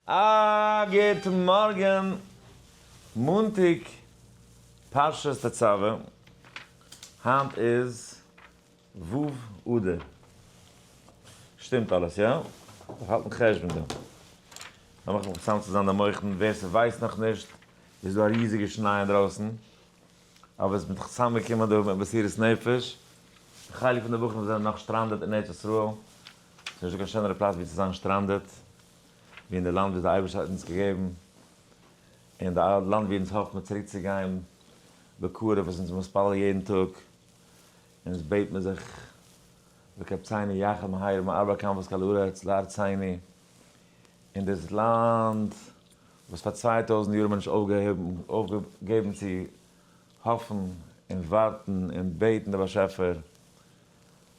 א גוט מארגן, מאנטאג פרשת תצוה, היינט איז ו' אדר, שטימט אלעס יא? איך האלט מיט חשבון דא. לאמיך מיך צוזאם צו זיין די מוח'ן, ווער ס'ווייסט נאך נישט, איז דא א ריזיגע שניי אינדרויסן, אבער עס בין איך צוזאמגעקומען דא מיט מסירות נפש, א חלק פון די בחורים זענען נאך stranded אין ארץ ישראל, ס'איז נישטא קיין שענערע פלאץ ווי צו זיין stranded, ווי אין די לאנד וואס די אייבערשטער האט אונז געגעבן, אין די לאנד ווי אונז האפן מיר צוריק צו גיין בקרוב, וואס אונז מתפלל יעדן טאג, אונז בעט מיר זיך וקבצנו יחד מהרה מארבע כנפות כל הארץ לארצינו, אין דאס לאנד וואס פאר 2000 יאר האט מען נישט אויפגעגעבן צו האפן און ווארטן און בעטן די באשעפער,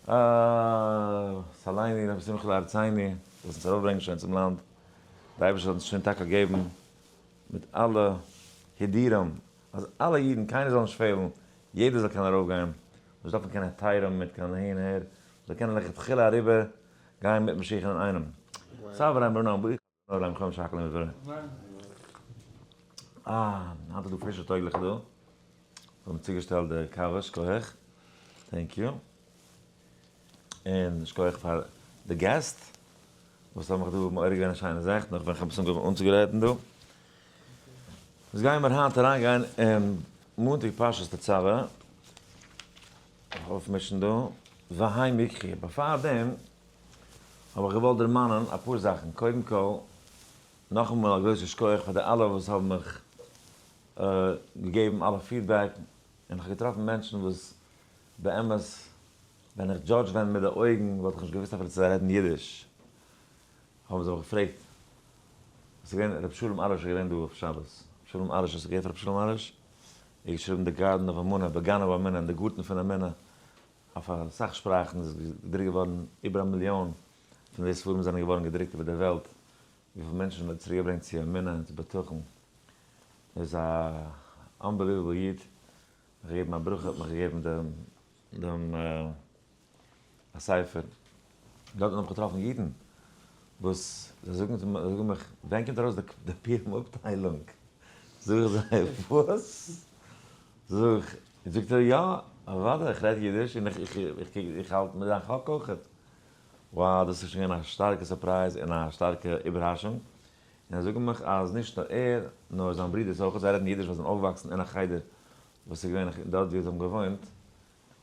אה, סלינו בשמחה לארצינו, וואס אונז ארויפברענגען שוין צום לאנד, די אייבערשטער זאל אונז שוין טאקע געבן מיט אלע הידורים, אז אלע אידן, קיינער זאל נישט פעלן, יעדער זאל קענען ארויפגיין, נישט דארפן קיין היתרים מיט קיין אהין אהער, זאל קענען לכתחילה אריבער גיין מיט משיח'ן אינאיינעם. סברא אמרנא ברוך אדוני עולם כל שהכל נהיה בדברו. אה, היינט איז דא פרישע טויגליכע דא. זיי האבן צוגעשטעלט די קאווע, שכוח. Thank you. און שכוח פאר די געסט וואס האבן מיך דא מעורר געווען א שיינע זאך, נאך ווען כ'האב עס אנגעהויבן אנצוגרייטן דא. איז גייען מיר היינט אריינגיין אין מאנטאג פרשת תצוה. אויפמישן דא. והי מקרי. בעפאר דעם האב איך געוואלט דערמאנען אפאר זאכן, קודם כל, נאכאמאל א גרויסע שכוח פאר די אלע וואס האבן מיך געגעבן אלע feedback, און איך האב געטראפן מענטשן וואס באמת ווען איך judge ווען מיט די אויגן וואלט איך נישט געוואוסט אפילו צו זיי רעדן אידיש, האבן זיי מיך געפרעגט, עס איז געווען ר' שלום ארוש איז געווען דא אויף שבת, ר' שלום ארוש, האסט געהערט פון ר' שלום ארוש? ער האט געשריבן The Garden of אמונה, בגן האמונה, אין די גארטן פון אמונה, אויף אסאך שפראכן איז געדרוקט געווארן, איבער א מיליאן פון די ספרים זענען געווארן געדרוקט איבער דער וועלט, וויפיל מענטשן מען האט צוריק געברענגט צו אמונה און צו בטחון, איז א unbelievable איד, מיך געגעבן א ברכה, האט מיך געגעבן דעם דעם א ספר, דארטן האב איך געטראפן אידן וואס זיי זאגן זאגן מיך, ווען קומט ארויס די פורים אפטיילונג? זאג איך זיי, וואס? זאג איך, זאגט ער, יא, אוודאי, איך רעד אידיש און איך איך האלט מיט דיין חק אויכעט. Wow, דאס איז שוין געווען א שטארקע surprise און א שטארקע איבערראשונג. און זיי זאגן מיך אז נישט נאר ער, נאר זיין ברודערס אויכעט, זיי רעדן אידיש ווייל זיי זענען אויפגעוואקסן אין א חדר וואס איז געווען דארט ווי זיי האבן געוואוינט,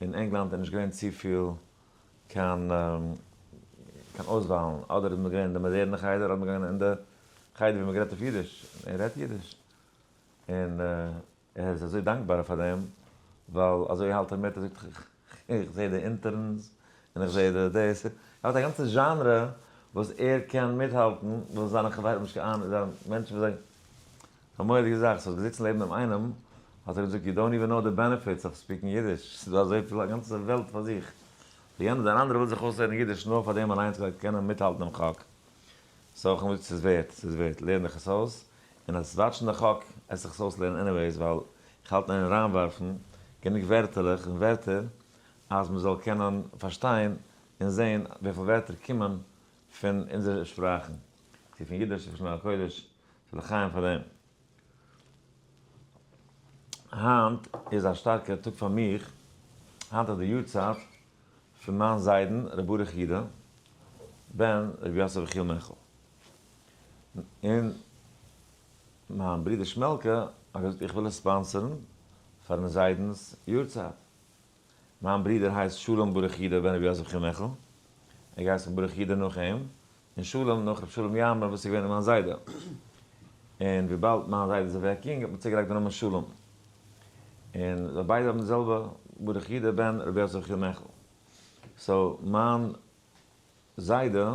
אין ענגלאנד איז נישט געווען צופיל קיין קיין אויסוואלן, אדער איז מען געווען אין די מאדערנע חדר אדער מען געווען אין די חדר ווי מען גערעדט אויף אידיש, און ער רעדט אידיש, און ער איז אזוי דאנקבאר פאר דעם, ווייל אזוי האלט ער מיט, ער זאגט איך זע די interns, און איך זע די דאס, ער האט א גאנצע genre וואס ער קען מיטהאלטן, וואס זיינע חברים האבן נישט קיין אהנונג, זיינע מענטשן וואס זענען, א מורא'דיגע זאך, ס'האט געזיצן לעבן אים איינעם, האט ער געזאגט you don't even know the benefits of speaking Yiddish, ס'איז דא אזויפיל א גאנצע וועלט פאר זיך, די יענער דער אנדערער וויל זיך אויסלערנען אידיש נאר פאר דעם אליינס כדי צו קענען מיטהאלטן דעם חק, so איך האב געזאגט ס'איז ווערט, ס'איז ווערט, לערן דיך עס אויס, און אז watch ן די חק, עס זיך עס אויסלערנען anyways, ווייל איך האלט אין אריינווארפן גענוג ווערטערלעך און ווערטער אז מ'זאל קענען פארשטיין און זען וויפיל ווערטער קומען פון אונזערע שפראכן, צו פון אידיש צו פון לשון הקודש, ס'איז לחיים פאר דעם. היינט איז א שטארקע טאג פאר מיך, היינט איז די יארצייט פון מיין זיידן ר' ברוך יודא בן ר' יוסף יחיאל מיכל, און מיין ברודער שמעלקע האט געזאגט איך וויל עס sponsor ן פארן זיידנ'ס יארצייט. מיין ברודער הייסט שלום ברוך יודא בן ר' יוסף יחיאל מיכל, ער געהייסן ברוך יודא נאך אים, און שלום נאך ר' שלום יאמר וואס איז געווען מיין זיידע. און וויבאלד מיין זיידע איז אוועק יונג האט מען צוגעלייגט די נאמען שלום. און זיי ביידע האבן די זעלבע ברוך יודא בן רבי יוסף יחיאל מיכל. So מיין זיידע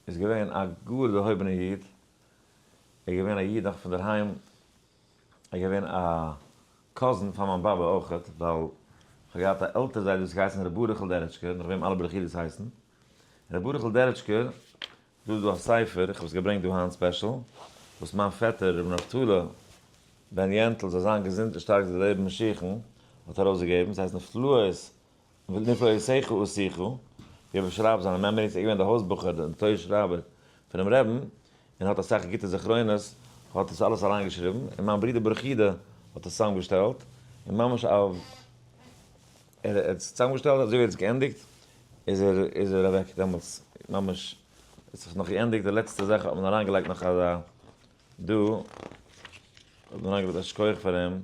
איז געווען א גאר דערהויבענע איד. ער איז געווען א איד נאך פון דערהיים. ער איז געווען א cousin פאר מיין באבע אויכעט, ווייל איך האב געהאט א עלטער זיידע וואס האט געהייסן ר' ברוכ'ל דערעטשקער, נאך וועם אלע ברוך יודא'ס הייסן. ר' ברוכ'ל דערעטשקער, דא איז דא א ספר, איך האב עס געברענגט דא היינט special, וואס מיין פעטער ר' נפתלי בן יענטל זאל זיין געזונט און שטארק זאל לעבן משיח'ן, האט ארויסגעגעבן, ס'הייסט נפלאות נפלאותיך עשיך, ווי ער באשרייבט זיינע memories, ער איז געווען דער הויז בחור, דער תורה שרייבער פונעם רעבן. און האט אסאך גוטע זכרונות, האט עס אלעס אריינגעשריבן, און מיין ברודער ברוך יודא האט עס צוזאמגעשטעלט, און ממש א ער האט עס צוזאמגעשטעלט אזוי ווי ער האט עס געענדיגט איז ער איז ער אוועק דעמאלטס, ממש עס האט זיך נאך געענדיגט די לעצטע זאך האט מען אריינגעלייגט נאך אזא דא האט מען אריינגעלייגט א שכוח פאר אים,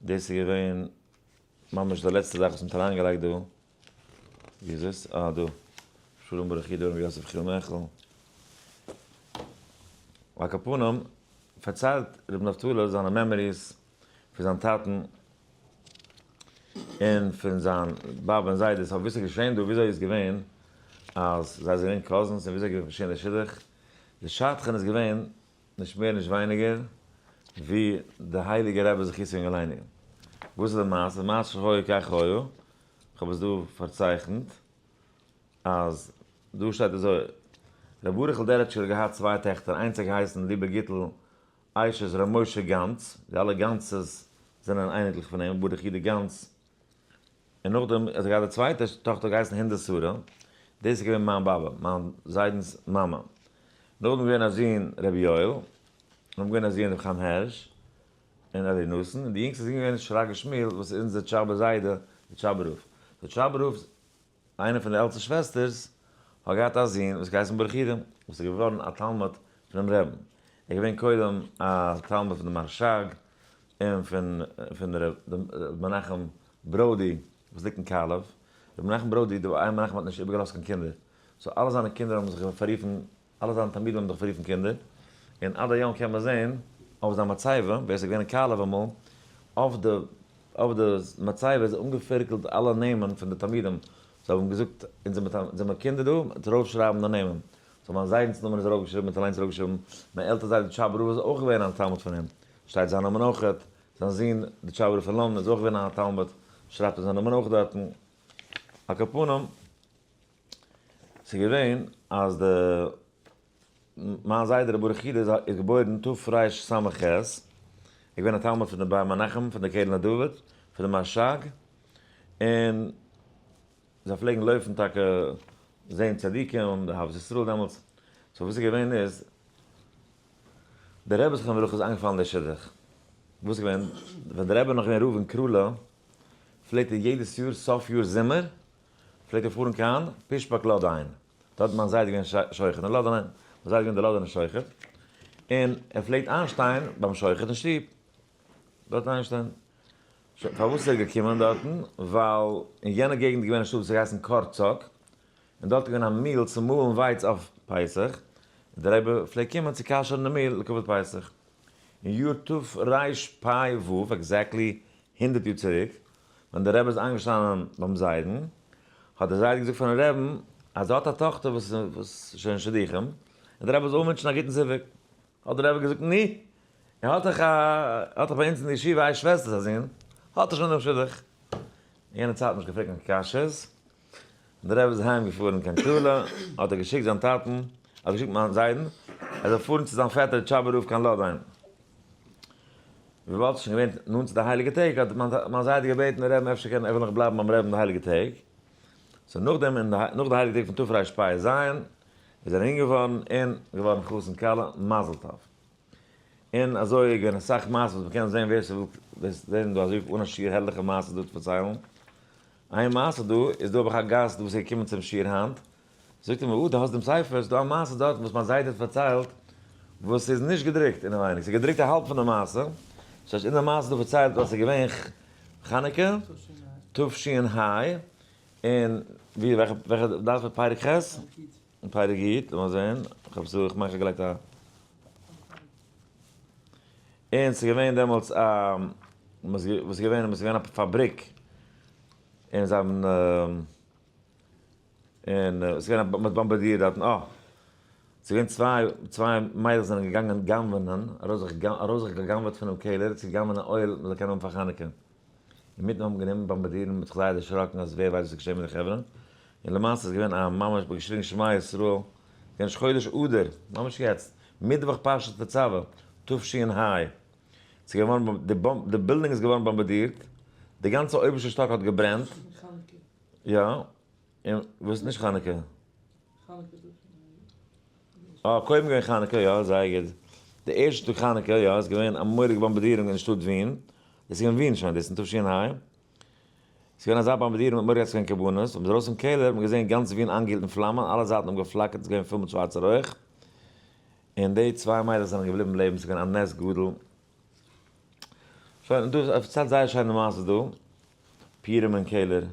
דאס איז געווען ממש די לעצטע זאך וואס מען האט אריינגעלייגט דא. ווי איז עס? אה דא. שלום ברוך ידעו רבי יוסף חיל מעכל. על כל פנים, פארציילט רבי נפתלי זיינע memories פון זיין טאטן און פון זיין באבע און זיידעס, אבער וואס איז געשען דא, וויאזוי איז געווען אז זיי זענען געווען cousins און וויאזוי איז געשען די שידוך. די שדכן איז געווען נישט מער נישט ווייניגער ווי די הייליגע רבי זכותו יגן עלינו. וואס איז די מעשה? מעשה שהיה כך היה, כ'האב עס דא פארצייכנט, אז דא שטייט אזוי, ר' ברוכ'ל דערעטשער האט געהאט צוויי טעכטער, איינס האט געהייסן ליבע גיטל אשת ר' משה גאנץ, די אלע גאנצעס זענען אייניקלעך פון אים, ברוך יודא גאנץ, און נאכדעם האט ער געהאט די צווייטע טאכטער געהייסן הינדא שרה, דאס איז געווען מיין באבע, מיין זיידנ'ס מאמע. נאכדעם איז געווען א זון ר' יואל, נאכדעם געווען א זון ר' חיים הערש, און אלי נתן, און די יונגסטע זון געווען שרגא שמואל וואס איז אונזער טשאבער זיידע, די טשאבער רב. די טשאבער רב, איינע פון די עלטסטע שוועסטערס, האט געהאט א זון וואס געהייסן ברוך יודא, וואס איז געווארן א תלמיד פונעם רעבן. ער איז געווען קודם א תלמיד פון די מהרשג, און פון פון ר' מנחם ברודי וואס ליגט אין קאלוב. ר' מנחם ברודי, דער באי מנחם האט נישט איבערגעלאזט קיין קינדער, so אלע זיינע קינדער האבן זיך פאררופן, אלע זיינע תלמידים האבן זיך פאררופן קינדער, און עד היום קען מען זען אויף זיין מצבה, ווער ס'איז געווען אין קאלוב אמאל, אויף די אויף די מצבה איז אנגעפירקלט אלע נעמען פון די תלמידים, זיי האבן געזאגט אונז זעמער קינדער דא, מ'טאר ארויפשרייבן די נעמען, so מיין זיידנ'ס נאמען איז ארויפגעשריבן, מ'האט אליינס ארויפגעשריבן, מיין עלטער זיידע טשאבער רב איז אויך געווען א תלמיד פון אים, שטייט זיין נאמען אויכעט, זיין זון די טשאבער רב פון לאנדאן איז אויך געווען א תלמיד, שרייבט ער זיין נאמען אויך דארטן. על כל פנים, ס'איז געווען אז די מיין זיידע ר' ברוך יודא איז געבוירן תרס"ח, איז געווען א תלמיד פון די באר מנחם, פון די קרן לדוד, פון די מהרשג, און זיי פלעגן לויפן טאקע זען צדיקים, די אהבת ישראל דעמאלטס, so וואס איז געווען איז, די רבי זכרונו לברכה איז איינגעפאלן די שידוך, וואס איז געווען, ווען די רבי איז נאך געווען רב אין קראלע, פלעגט ער יעדעס יאר סוף יאר זומער, פלעגט ער פארן קיין פישפאק לאדיין, דארט איז מיין זיידע געווען שוחט אין לאדיין, מיין זיידע איז געווען דער לאדיינער שוחט, און ער פלעגט איינשטיין ביים שוחט אין שטוב, דארט איינשטיין. פארוואס איז ער געקומען דארטן? ווייל אין יענע געגנט איז געווען א שטאט וואס האט געהייסן קארצאק, און דארט איז געווען א מיל צו מאלן ווייץ אויף פסח, און דער רבי פלעגט קומען צו כשר'ן די מיל לכבוד פסח. אין יאר תרפ"ו, exactly 100 יאר צוריק, ווען דער רבי איז איינגעשטאנען ביים זיידן, האט דער זיידע געזאגט פארן רעבן אז ער האט א טאכטער וואס איז שוין אין שידוכים, און דער רבי זאל אנווינטשן א גוטן זיווג. האט דער רבי געזאגט, נו, ער האט דאך א, ער האט דאך ביי אונז אין די ישיבה א שוועסטער'ס א זון, האט ער שוין דעם שידוך. אין יענע צייט האט מען נישט געפרעגט קיין קשיות, און דער רבי איז אהיים געפארן קיין קראלע, האט ער געשיקט זיין טאטן, האט ער געשיקט מיין זיידן, ער זאל פארן צו זיין פעטער טשאבער רב קיין לאדיין. וויבאלד ס'איז שוין געווען נאנט צו די הייליגע טעג, האט מיין זיידע געבעטן דעם רבי'ן אפשר קען ער וויל נאך בלייבן ביים רבי'ן די הייליגע טעג. so נאכדעם אין די נאך די הייליגע טעג פון תרפ"ז איז ער אהין געפארן און געווארן חתן כלה, מזל טוב. און אזוי איז געווען אסאך מעשות וואס מ'קען זען ווער ס'וויל דאס זען דא אזוי אן א שיעור הערליכע מעשות דא צו פארציילן. איין מעשה דא איז דא האב איך א גאסט וואס איז געקומען צום שיעור היינט, זאגט ער מיר, אה דו האסט דעם ספר, ס'איז דא א מעשה דארטן וואס מיין זיידע האט פארציילט וואס איז נישט געדרוקט אינעווייניג, ס'איז געדרוקט א האלב פון די מעשה, ס'הייסט אין די מעשה דא פארציילט אז ס'איז געווען חנוכה תש"ה, און ווי וועלכע וועלכע דף איז פרק ח'? פרק י', לאמיר זעהן, כ'האב עס דא, כ'מיין כ'האב געלייגט א. און ס'איז געווען דעמאלטס א, וואס איז געווען, ס'איז געווען א פאבריק, און זיי האבן. און עס איז געווען א מ'האט באמבארדירט דארטן, אה! ס'איז געווען צוויי מיידלעך זענען געגאנגען גנב'נען, ארויס זיך געגנב'עט פונעם קעלער צו גנב'נען oil מ'זאל קענען האבן פאר חנוכה. אינמיטן האבן גענומען באמבארדירן, מ'האט זיך זייער דערשראקן אז ווער ווייסט וואס איז געשען מיט די חברה, און למעשה איז געווען א ממש מ'האט געשריגן שמע ישראל, געווען ראש חודש אדר, ממש יעצט, מיטוואך פרשת תצוה, תש"ה, ס'איז געווארן, די בילדינג איז געווארן באמבארדירט, די גאנצע אויבערשטע שטאק האט געברענט. יא, און וואס נישט חנוכה? חנוכה איז דאך שוין. אה, קודם געווען חנוכה, יא, זייער גוט. די ערשטע טאג חנוכה, יא, איז געווען א מורא'דיגע באמבארדירונג אין שטאט ווין. דאס איז געווען ווין שוין, דאס אין תש"ה. ס'איז געווען אזא באמבארדירונג, מ'האט מורא געהאט ס'איז געווען קרבנות. ווען מ'איז ארויס פון קעלער האט מען געזען גאנץ ווין איינגעהילט אין פלאמען, אלע זייטן האבן געפלאקערט, ס'איז געווען פול מיט שווארצע רויך. און די צוויי מיידלעך זענען געבליבן לעבן, ס'איז געווען א נס גדול. שוין, און דא איז ער פארציילט זייער שיינע מעשה דא, פורים אין קעלער.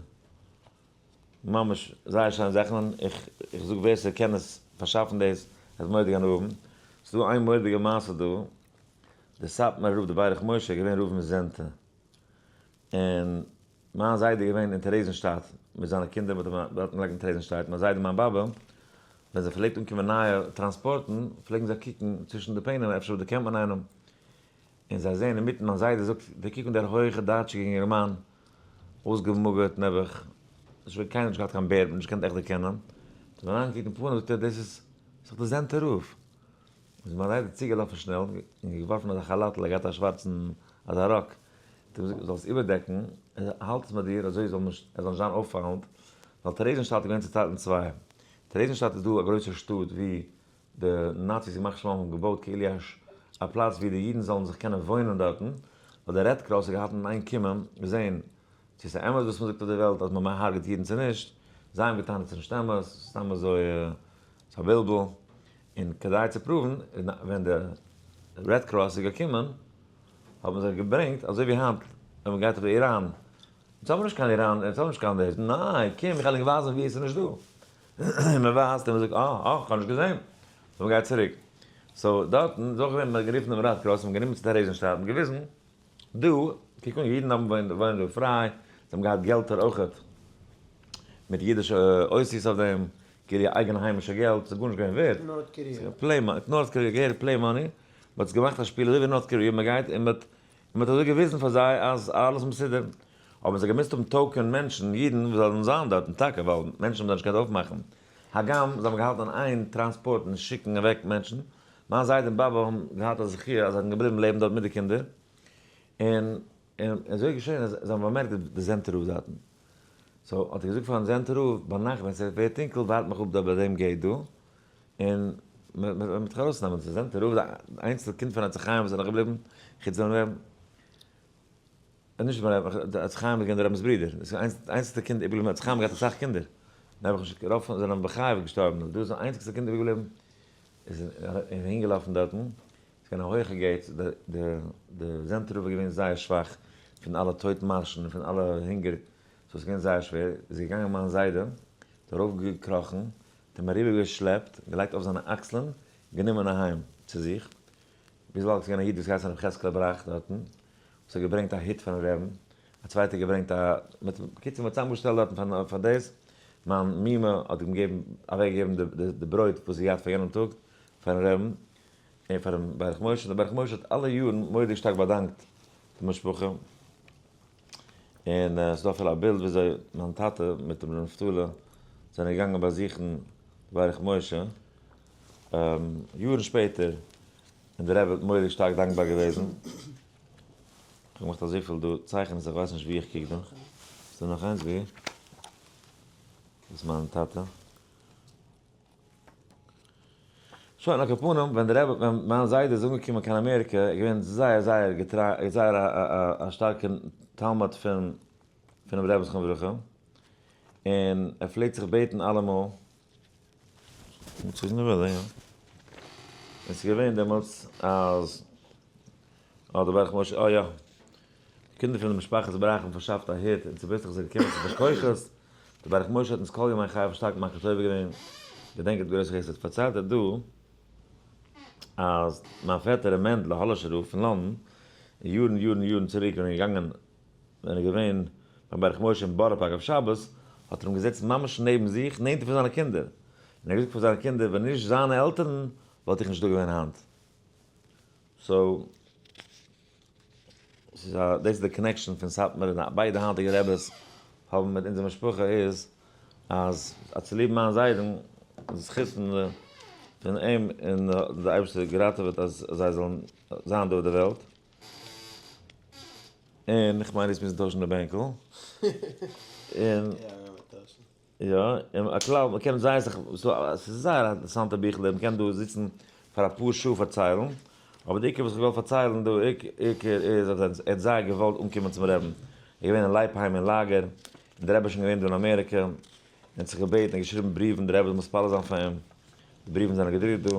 ממש זייער שיינע זאכן, און איך איך זאג ווער ס'קען עס פארשאפן דאס, עס מורא'דיג הנאה האבן. ס'איז דא איין מורא'דיגע מעשה דא, דער סאטמארער רב דער ברך משה איז געווען רב אין זענטע, און מיין זיידע איז געווען אין טערעזענשטאט מיט זיינע קינדער, מ'האט אים דארטן געלייגט אין טערעזענשטאט, מיין זיידע און מיין באבע, ווען זיי פלעגט אנקומען נייע טראנספארטן, פלעגן זיי קוקן צווישן די פענעמער אפשר דערקענט מען איינעם, און זיי זעען אינמיטן מיין זיידע זאגט דער קוק אן דער הויכע דייטשיגע אינגערמאן, אויסגעמאגערט נעבעך, נישט קיינער נישט געהאט קיין בערד, מ'האט נישט געקענט עכט דערקענען, האט ער אריינגעקוקט אין פנים זאגט ער דאס איז דאך דער זענטער רב, איז מיין זיידע צוגעלאפן שנעל און געווארפן אזא כאלאטל, ער געהאט א שווארצן אזא ראק, האט אים געזאגט זאלסט איבערדעקן, האלט עס מיט דיר אזוי זאל נישט ער זאל נישט זיין אויפפאלנד, ווייל טערעזענשטאט איז געווען צוטיילט אין צוויי, טערעזענשטאט איז דא א גרויסע שטאט ווי די נאציס ימח שמם האבן געבויט כאילו א פלאץ ווי די אידן זאלן זיך קענען וואוינען דארטן, ווייל די Red Cross האט געהאלטן אין איין קומען זעהן צו ס'איז אמת וואס מ'זאגט אויף די וועלט אז מ'הרג'עט אידן צו נישט, זיי האבן געטענה'ט ס'איז נישט אמת, ס'איז סתם אזוי ס'איז א בלבול, און כדי צו prove ן ווען די Red Cross איז געקומען האבן זיי געברענגט אזוי ווי היינט ווען מ'גייט אויף איראן אונז האבן נישט קיין איראן, אונז האבן נישט קיין דאס, ניין, קום איך וועל דיך ווייזן ווי עס איז נישט דא. און מען ווייזט און מען זאגט אה, אה, כ'האב נישט געזען. און מען גייט צוריק. so דארטן איז אויך געווען, מען האט גערופן דעם Red Cross, מען האט גענומען צו טערעזענשטאט און געוויזן, דא, קוק אן, אידן האבן וואוינען דא פריי, זיי האבן געהאט געלטער אויכעט, מיט אידישע אותיות אויף דעם, כאילו אייגענע היימישע געלט, ס'איז גארנישט געווען ווערד. North Korea. Play money, North Korea, געהעריג play money, מען האט עס געמאכט א שפיל אזוי ווי North Korea, מען גייט און מען האט און מען האט אזוי געוויזן פאר זיי אז אלעס מסודר, האבן זיי געמוזט האבן token מענטשן, אידן, וואס זאלן זיין דארטן טאקע, ווייל מענטשן האבן זיי נישט געקענט אויפמאכן, הגם זיי האבן געהאלטן אין איין טראנספארטן און שיקן אוועק מענטשן, מיין זיידע און באבע האבן געהאט א זכיה אז זיי זענען געבליבן לעבן דארט מיט די קינדער, און און אזוי איז געשען אז זיי האבן באמערקט די זענטער רב דארטן, so האט ער געזאגט פארן זענטער רב, ביינאכט ווען ס'ווערט טונקל ווארט מיך אפ דארט ביי דעם gate דא, און מען וועט דיך ארויסנעמען, צו זענטער רב, די איינציגסטע קינד פון עצי חיים וואס איז נאך געבליבן, חוץ דעם רבי'ן, נישט דעם רבי'ן, די עצי חיים איז געווען די רבינ'ס ברודער, דאס איז די איינציגסטע קינד איבערגעבליבן, עצי חיים האט געהאט אסאך קינדער, נעבעך נישט, רוב פון זיי זענען בחייו געשטארבן, דא איז די איינציגסטע קינד איבערגעבליבן, איז אהינגעלאפן דארטן, ס'איז געווען א הויכע gate, די זענטער רב איז געווען זייער שוואך פון אלע טויט מארשן און פון אלע הונגער, so ס'איז געווען זייער שווער, איז געגאנגען מיין זיידע, האט ארויפגעקראכן, האט אים אריבערגעשלעפט, געלייגט אויף זיינע אקסלען, גענומען אהיים צו זיך, ביז באלד איז געווען א איד וואס געהייסן רבי חזקאל בראך דארטן, וואס האט געברענגט א הוט פארן רעבן, א צווייטער געברענגט א, בקיצור מ'האט צוזאמגעשטעלט דארטן פאר דאס, מיין מומע האט אים געגעבן, אוועקגעגעבן די ברויט וואס זי געהאט פאר יענעם טאג פארן רעבן, און פארן ברך משה, דער ברך משה האט אלע יארן מורא'דיג שטארק באדאנקט די משפחה. און עס איז דא אפילו א בילד וויאזוי מיין טאטע מיט ר' נפתלי זענען געגאנגען באזוכן ברך משה יארן שפעטער, און דער רבי האט מורא'דיג שטארק דאנקבאר געוועזן. איך האב געמאכט אזויפיל דא צייכענעס איך ווייס נישט ווי איך קוק דא. איז דא נאך איינס ווי? דאס איז מיין טאטע. שוין על כל פנים ווען די רבי ווען מיין זיידע איז אנגעקומען קיין אמעריקע איז געווען זייער זייער געטריי זייער א א שטארקע תלמיד פון פונעם רבי זכרונו לברכה און ער פלעגט זיך בעטן אלעמאל און ס'איז געווען דעמאלטס אז אה דער ברך משה אה יא די קינדער פון די משפחת בראך האבן פארשאפט א היט און צוביסלעך איז ער געקומען צו די כוחות, דער ברך משה האט אונז כל ימי חייו שטארק מכיר טובה געווען, געדענק את גרויס חסד, פארציילט ער דא אז מיין פעטער ר' מענדל האלאשער רב פון לאנדאן, יארן יארן יארן צוריק ווען ער איז געגאנגען ווען ער איז געווען ביים ברך משה אין בארא פארק אויף שבת, האט ער אים געזעצט ממש נעבן זיך, נענטער פון זיינע קינדער, און ער האט געזאגט פאר זיינע קינדער ווען נישט זיינע עלטערן וואלט איך נישט דא געווען היינט. so ס'איז א דאס איז די connection פון סאטמאר און ביידע היינטיגע רעבעס האבן מיט אונזער משפחה איז אז אז צוליב מיין זיידן זכות פון די פון אים און די אייבערשטער געראטעוועט אז זיי זאלן זיין דא אויף די וועלט. און איך מיין דאס מוזן טוישן די בענקל. און. יא, און א כלל, מ'קען זייער זיך, ס'איז זייער א אינטערעסאנטע ביכל, מ'קען דא זיצן פאר אפאר שעה פארציילן, אבער די עיקר וואס איך וויל פארציילן דא עיקר איז אז ער האט זייער געוואלט אנקומען צום רעבן, ער איז געווען אין לייפהיים אין לאגער, און דער רבי איז שוין געווען דא אין אמעריקע, און האט זיך געבעטן און געשריבן בריוון דער רבי זאל מתפלל זיין פאר אים, די בריוון זענען געדרוקט דא,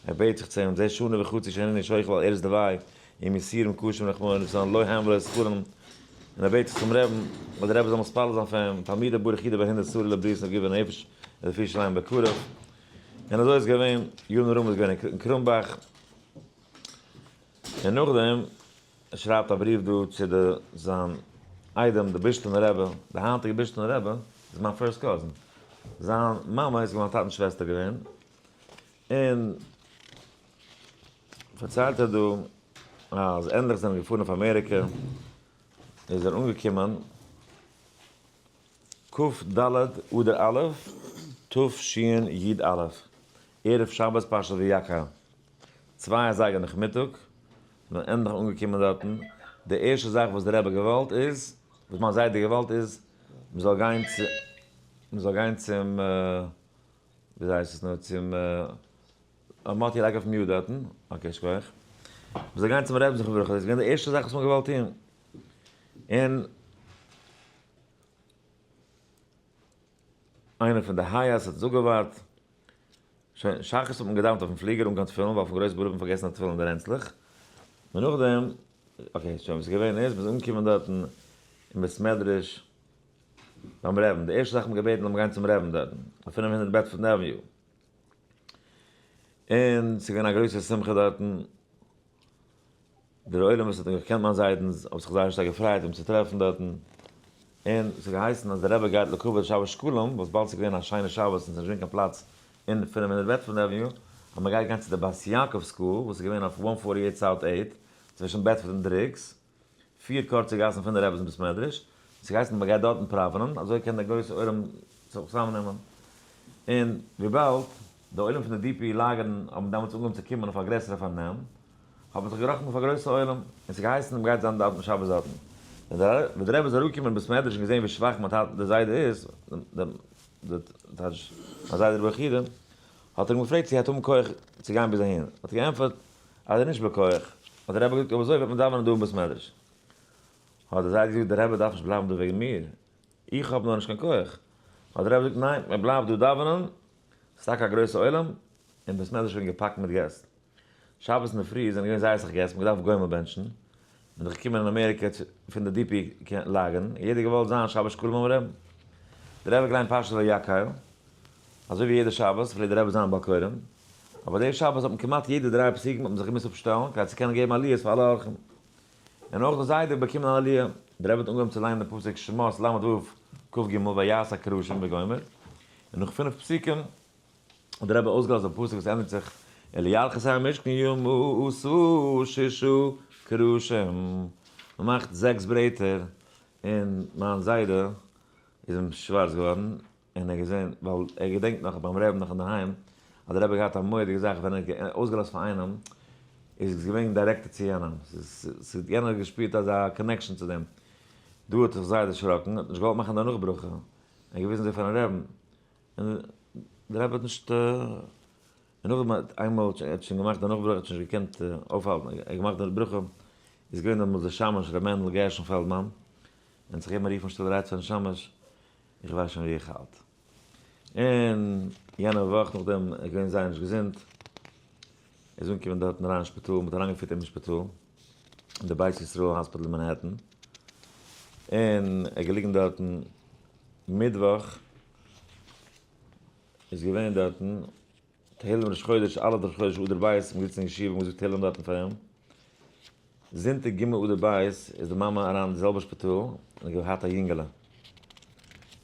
ער בעט זיך צו אים, זה שנה וחצי שאינני שוכב על ערש דווי, עם יסורים קשים רחמנא ליצלן לא הם ולא שכרם, און ער בעט זיך צום רעבן אז דער רבי זאל מתפלל זיין פאר אים, תלמידו ברוך יהודה בן הינדא שרה לבריאות וגוף ונפש ולרפואה שלמה בקרוב. און אזוי איז געווען, יארן ארום איז געווען אין קרומבאך, און נאכדעם ער שרייבט א בריוו דא צו די זיין איידעם די בישטינער רבי, די היינטיגע בישטינער רבי איז מיין first cousin, זיין מאמע איז געווען מיין טאטענס שוועסטער געווען, און פארציילט ער דא אז ענדליך זענען געפארן אויף אמעריקע, איז ער אנגעקומען כ ד אדר א' תשי א, ערב שבת פרשת ויקהל, 2 אזייגער נאכמיטאג, זענען ענדליך אנגעקומען דארטן, די ערשטע זאך וואס דער רבי געוואלט איז, וואס מיין זיידע געוואלט איז, מען זאל גיין צו, מען זאל גיין צום, וויאזוי הייסט עס נאר, צום, מאטי לייג אויף mute דארטן, okay שכוח, מען זאל גיין צום רבי'ן זכרונו לברכה, דאס איז געווען די ערשטע זאך וואס מען האט געוואלט טון, און איינער פון די הייעס האט עס אפגעווארט, שוין שחרית האט מען געדאווענט אויפן פליגער אן קיין תפילין ווייל פון גרויס בלוט האט מען פארגעסן די תפילין אין די רענצלעך, און נאכדעם, okay שוין וואס איז געווען איז, מ'איז אנגעקומען דארטן אין בית מדרש ביים רעבן, די ערשטע זאך האט מען געבעטן לאמיר גיין צום רעבן דארטן, אויף 500 Bedford Avenue, און ס'איז געווען א גרויסע שמחה דארטן, דער עולם וואס האט געקענט מיין זיידן האט זיך זייער שטארק געפרייט אים צו טרעפן דארטן, און ס'האט געהייסן אז דער רבי גייט לכבוד שבת שקלים, וואס באלד ס'איז געווען א שיינע שבת און ס'איז נישט געווען קיין פלאץ אין 500 Bedford Avenue, אז מ'גייט גיין צו די בית יעקב school וואס איז געווען אויף 148 South 8, צווישן בעדפארד און דריגס, פיר קורצע גאסן פון די רבי'ס בית מדרש, און ס'האט געהייסן אז מ'גייט דארטן פראווענען, אזוי קען דער גרויסער עולם זיך צוזאמנעמען. און וויבאלד די עולם פון די DP לאגערן האבן דעמאלטס אנגעהויבן צו קומען אויף א גרעסערע פארנעם, האט מען זיך געראכטן אויף א גרויסע עולם, און ס'האט געהייסן אז מ'גייט זיין דארטן שבת דארטן. ווען דער רבי איז אראפגעקומען אין בית מדרש און געזען ווי שוואך מיין טאטע דער זיידע איז, מיין זיידע רבי יחידא, האט ער אים געפרעגט צו ער האט האבן כח צו גיין ביז אהין, האט ער געענטפערט אז ער איז נישט בכח, האט דער רבי געזאגט אויב אזוי וועט מען דאווענען דא אין בית מדרש. האט דער זיידע געזאגט דער רבי דארף נישט בלייבן דא וועגן מיר, איך האב נאר נישט קיין כח. האט דער רבי געזאגט ניין, מען בלייבט דא דאווענען, ס'איז טאקע א גרויסע עולם, און בית מדרש איז געווען געפאקט מיט געסט. שבת אינדערפרי זענען געווען זייער אסאך געסט, מ'האט געדארפט גומל בענטשן, מ'איז דאך געקומען אין אמעריקע פון די DP לאגערן, יעדער געוואלט זיין שבת שקלים ביים רעבן. דער רבי האט געליינט פרשת ויקהל, אזוי ווי יעדע שבת פלעגט דער רבי זיין בעל קוראים, אבער די שבת האט מען כמעט יעדע דריי פסוקים האט מען זיך געמוזט אפשטעלן כדי צו קענען געבן עליות פאר אלע אורחים. און אויך די זיידע האט באקומען אן עליה. דער רבי האט אנגעהויבן צו ליינען די פסוק שמות ל ו כ ג ויעש הקרשים וגומר, און נאך פינף פסוקים האט דער רבי אויסגעלאזט דעם פסוק וואס ענדיגט זיך ולירכתי המשכן ימסו ששה קרשים, מען מאכט זעקס ברעטער, און מיין זיידע איז אים שווארץ געווארן, און ער האט געזען, ווייל ער געדענקט נאך ביים רעבן נאך אינדערהיים, אז דער רבי האט געהאט א מורא'דיגע זאך, ווען ער האט אויסגעלאזט פאר איינעם, איז עס געווען directed צו יענעם, ס'איז, יענער האט געשפירט אזא connection צו דעם. דא האט זיך זייער דערשראקן, האט נישט געוואלט מאכן די נאך ברכה, ער האט געוויזן אזוי פארן רעבן, און דער רבי האט נישט, און נאכדעם האט איינמאל ער האט שוין געמאכט די נאך ברכה, האט שוין נישט געקענט אויפהאלטן, ער האט געמאכט די ברכה, איז געווען דעמאלטס דער שמש ר' מענדל גרשון פעלדמאן, און האט זיך געגעבן א רוף אין שטילערהייט פארן שמש, איך ווייס שוין ווי איך האלט. און יענע וואך נאכדעם איז געווען זייער נישט געזונט, ער איז אנגעקומען דארטן אריין אין שפיטאל, מען האט אריינגעפירט אים אין שפיטאל, אין די בית ישראל hospital אין מאנהעטן, און ער איז געליגן דארטן מיטוואך, איז געווען דארטן תהלים ראש חודש, א' ראש חודש אדר ב', מ'איז געזיצן אין ישיבה, מ'האט געזאגט תהלים דארטן פאר אים. זונטאג ג' אדר ב' איז די מאמע אריין אין די זעלבע שפיטאל און האט געהאט א יונגעלע. און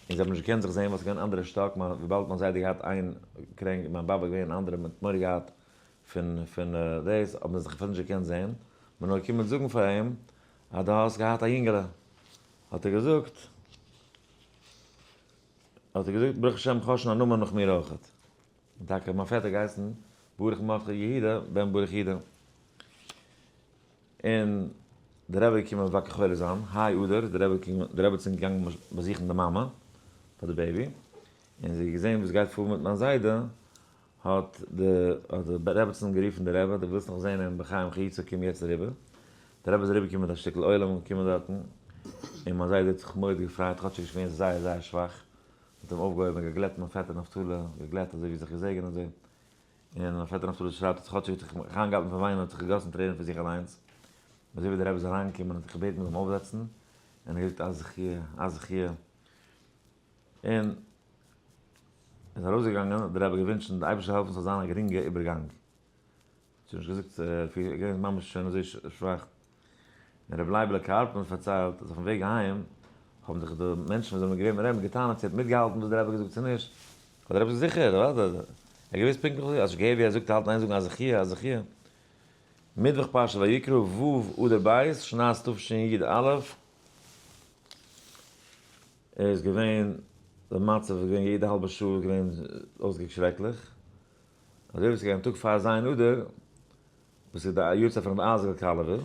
זיי האבן נישט געקענט זיך זען ווייל ס'איז געווען אנדערע שטאק, מיין וויבאלד מיין זיידע געהאט איין קרענק און מיין באבע געווען אנדערע, מ'האט מורא געהאט פון פון דאס, האט מען זיך אפילו נישט געקענט זען. מ'איז נאר געקומען זאגן פאר אים אז דו האסט געהאט א יונגעלע. האט ער געזאגט, האט ער געזאגט, ברוך השם כ'האב שוין א נאמען נאך מיר אויכעט. און טאקע האט מיין פעטער געהייסן ברוך מרדכי יהודה בן ברוך יהודה. און דער רבי איז געקומען מבקר חולה זיין, היי אדר, דער רבי איז געקומען, די רעבעצין איז געגאנגען באזוכן די מאמע פאר די baby. און זי האט געזען וואס גייט פאר מיט מיין זיידע, האט די האט די רעבעצן גערופן די רבי, דו ווילסט נאך זען אים בחיים חיותו קום יעצט אריבער. די רבי איז אריבער געקומען מיט א שטיקל עולם געקומען דארטן, און מיין זיידע האט זיך מורא'דיג געפרייט כאטשיג איז געווען זייער זייער שוואך, מ'האט אים אויפגעהויבן און געגלעט מיין פעטער נפתלי, געגלעט אזוי ווי זיך געזעגענט אזוי, און מיין פעטער נפתלי שרייבט אז כאטשיג האט זיך איינגעהאלטן פון וויינען האט זיך געגאסן טרערן פון זיך אליינס, אזוי ווי די רבי איז אריינגעקומען האט ער געבעטן מ'זאל אים אויפזעצן, און ער האט געזאגט א זכיה א זכיה. און איז ארויסגעגאנגען האט דער רבי געווינטשן די אייבערשטער זאל העלפן ס'זאל זיין א גרינגע איבערגאנג. האט נישט געזאגט ער איז געווען ממש שוין אזוי שוואך. און רבי לייבעלע קארפן האט פארציילט אז אויפן וועג אהיים האבן זיך די מענטשן וואס זענען געווען מיט רבי'ן געטענה'ט צו ער האט מיטגעהאלטן וואס דער רבי האט געזאגט צו נישט. האט דער רבי געזאגט זיכער, אוודאי, ער האט געוואוסט פונקטליך וואס, האסט נישט געהערט ווי ער זאגט ער האלט אין איין זאגן א זכיה א זכיה. מיטוואך פרשת ויקרא ו' אדר ב' שנת תשי א. איז געווען, די מצב איז געווען יעדע האלבע שעה איז געווען אויסגעקוקט שרעקליך, אזוי ווי עס איז געווען טאג פאר ז' אדר, וואס איז די יארצייט פון רבי אייזיק'ל קאלעווער,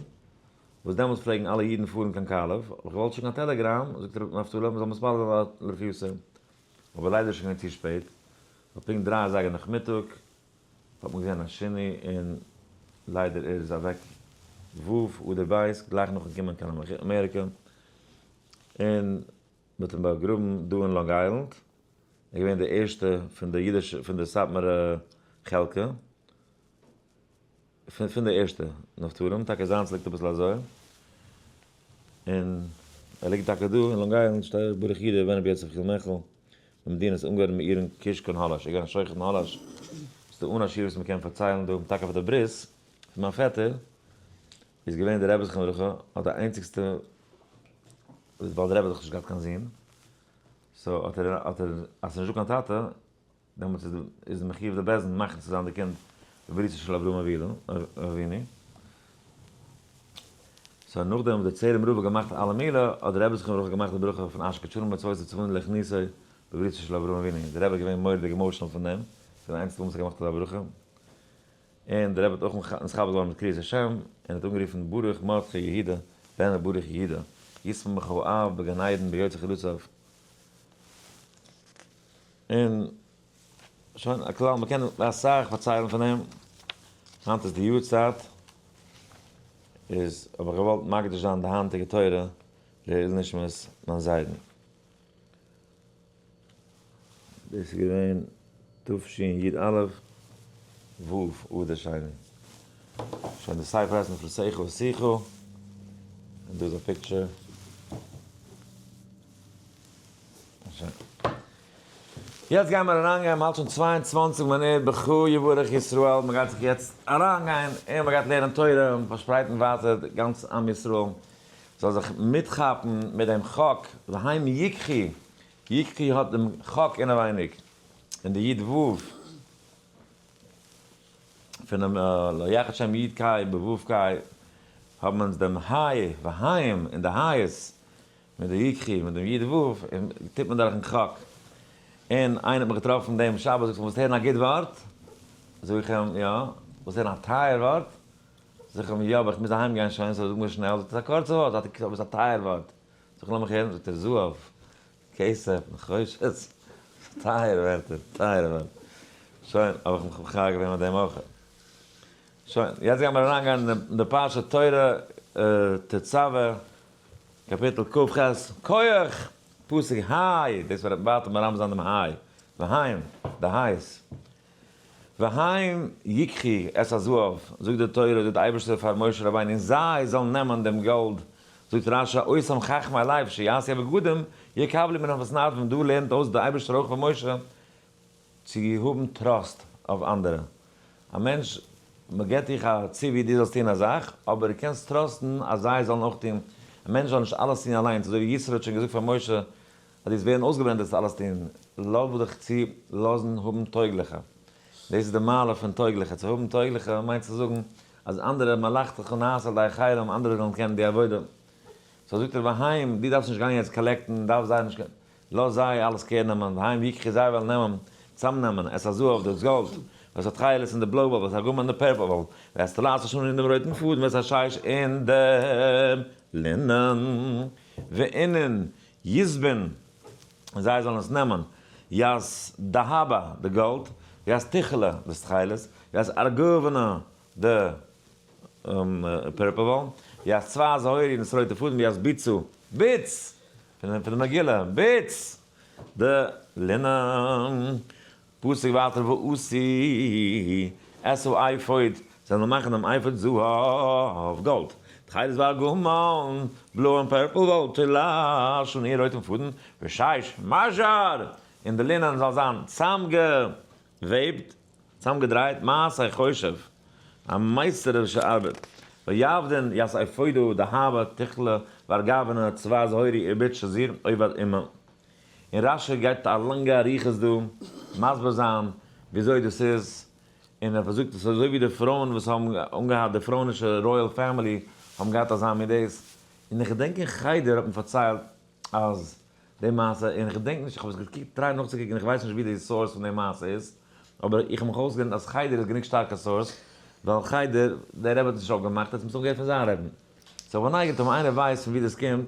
וואס דעמאלטס פלעגן אלע אידן פארן קיין קאלוב, האב איך געוואלט שיקן א טעלעגראם, זאגט רבי נפתלי, מען זאל מתפלל זיין לרפואתו, אבער ליידער איז שוין געווען צו שפעט, ווייל פונקט דריי אזייגער נאכמיטאג האט מען געזען א שינוי און ליידער ער איז אוועק ו' אדר ב' גלייך נאכן קומען קיין אמעריקע. און מ'האט אים באגראבן דא אין לאנג איילענד, ער איז געווען די ערשטע פון די אידישע פון די סאטמארע חלקה, פון די ערשטע נפטרים, טאקע זיינס ליגט אביסל אזוי, און ער ליגט טאקע דא אין לאנג איילענד, שטייט ברוך יודא בן רבי יוסף חיל מעכל, במדינת אונגארן מעירן קישקאן האלאש, ער איז געווען א שוחט אין האלאש, ס'איז דא אן א שיעור וואס מ'קען פארציילן דא, טאקע פאר די ברית פון מיין פעטער, איז געווען די רבי זכרונו לברכה האט די איינציגסטע ווייל די רבי האט דאך נישט געהאט קיין זון so האט ער האט ער אז ס'נישט דא קיין טאטע דעמאלטס איז איז מחיוב די בית דין מכניס צו זיין די קינד בבריתו של אברהם אבינו אבינו so נאכדעם וואס די צעהלים רב האט געמאכט אלע מילה האט די רבי זכרונו לברכה געמאכט די ברכה פון אשר קדשנו במצוותיו וצונו להכניסו בבריתו של אברהם אבינו די רבי איז געווען מורא'דיג emotional פון דעם פון די איינציגסטע מאל וואס ער האט געמאכט אזא ברכה. און דער רבי האט אויך נתחבר געווארן מיט קריאת השם, און האט אנגערופן ברוך מרדכי יהודה בן ברוך יהודה, ישמח האב בגן עדן ביוצא חלוציו. און שוין, א כלל, מ'קען אסאך פארציילן פון אים, היינט איז די יארצייט, איז האב איך געוואלט מקדיש זיין די היינטיגע תורה לעילוי נשמת מיין זיידן. דאס איז געווען תשי א, ו' אדר שני. שוין די ספר הייסט נפלותיך אשיחה, און דא איז א picture. יעצט גייען מיר אריינגיין, מ'האלט שוין 22 מינוט, בך יברך ישראל, מ'גייט זיך יעצט אריינגיין און מ'גייט לערנען תורה און פארשפרייטן ווייטער גאנץ עם ישראל זאל זיך מיטכאפן מיט דעם חק, והם יקחו, יקחו האט דעם חק אינעווייניג, און די י' ו' פונעם לא יחד שם י' קאי בו' קאי, האבן אונז דעם היי והיים און די היי'ס מיט די יקחו מיט דעם י' ו' און טוט מען דורכן חק. און איינער האט מיך געטראפן דעם שבת זאגט ער ווילסט הערן א גוט ווארט? זאג איך אים יא. ווילסט הערן א טייער ווארט? זאג איך אים יא אבער איך מוז אהיים גיין שוין so זאג מיר שנעל. זאגט ער ס'איז א קורצע ווארט. זאג איך אבער ס'איז א טייער ווארט. זאג איך לאמיך הערן. זאגט ער זהב, כסף, נחושת. טייערע ווערטער, טייערע ווערטער. שוין, האב איך מיך מחיה געווען מיט דעם אויך. שוין, יעצט גיימיר אריינגיין אין די פרשה תורה תצוה, קאפיטל כ ח, כח, פסוק ה', דאס וועט ווייטער מרמז זיין דעם ה', והיים, די הייס. והיים יקחו את הזהב, זאגט די תורה, זאגט די אייבערשטער פאר משה רבינו, און זיי זאלן נעמען דעם גאלד, זאגט רש י, אותם חכמי לב שיעשו הבגדים, יקבלו מן המתנדבים, דא לערנט אויס די אייבערשטער אויך פאר משה, צו האבן trust אויף אנדערע. א מענטש, מען געבט דיך א ציווי דו זאלסט טון א זאך, אבער דו קענסט trust ן אז זיי זאלן אויך טון. א מענטש זאל נישט אלעס טון אליינס, אזוי ווי יתרו האט שוין געזאגט פאר משה, אז דו וועסט ווערן אויסגעברענט וועסטו אלעס טון. לאז דיך צו לאזן האבן טויגליכע. דאס איז די מעלה פון טויגליכע. צו האבן טויגליכע מיינט צו זאגן אז אנדערע מלאכתך נעשה על ידי אחרים, אנדערע זאלן קענען די עבודה. so זאגט ער והם, דו דארפסט נישט גיין יעצט collect ן, דארפסט זיי נישט. לאז זיי אלעס קער נעמען, והם יקחו זיי וועלן נעמען, צאמנעמען, את הזהב, דאס גאלד, ואת התכלת און די בלוי וואל, ואת ארגמן און די purple וואל, ואת תולעת השני און דעם רויטן פאדן, ואת השש און דעם לינען, ואינון יסבון, און זיי זאלן עס נעמען. יז דהבא, די גאלד, יז תכלה, די תכלת, יז ארגוונה, די purple וואל, יז צבע זהורי, דאס רויטע פאדעם, יז ביצו, ביץ! פון די מגילה, ביץ! די לינען. פסוק ווייטער ועשו את האפוד, זיי זאלן מאכן דעם אפוד זהב, גאלד, תכלת וארגמן, בלוי און purple וואל, תולעת שני, רויטן פאדעם, ושש משזר, און די לינען זאל זיין צאמגעוועבט, צאמגעדרייט, מעשה חושב, א מייסטערישע ארבעט, ויעבדון את אפודה דהבא תכלה וארגוונה צבע זהורי ובית שזור עובד אמה. און רשי גייט א לאנגע אריכות דא מסביר זיין וויאזוי דאס איז, און ער זאגט עס איז אזוי ווי די פרויען וואס האבן אנגעהאט די פרויענישע royal family האבן געהאט אזא מין דאס, און איך געדענק אין חדר האט מען פארציילט אז די מעשה, און איך געדענק נישט, איך האב עס געקוקט try נאכצוקוקן איך ווייס נישט ווי די source פון די מעשה איז, אבער איך האב מיך אויסגעלערנט אז חדר איז גענוג שטארקע source, ווייל חדר, דער רבי האט עס נישט אויפגעמאכט, ער האט עס מסתם געהערט פון זיין רבי'ן. so כ'בין נייגעריג אויב איינער ווייסט פון ווי דאס קומט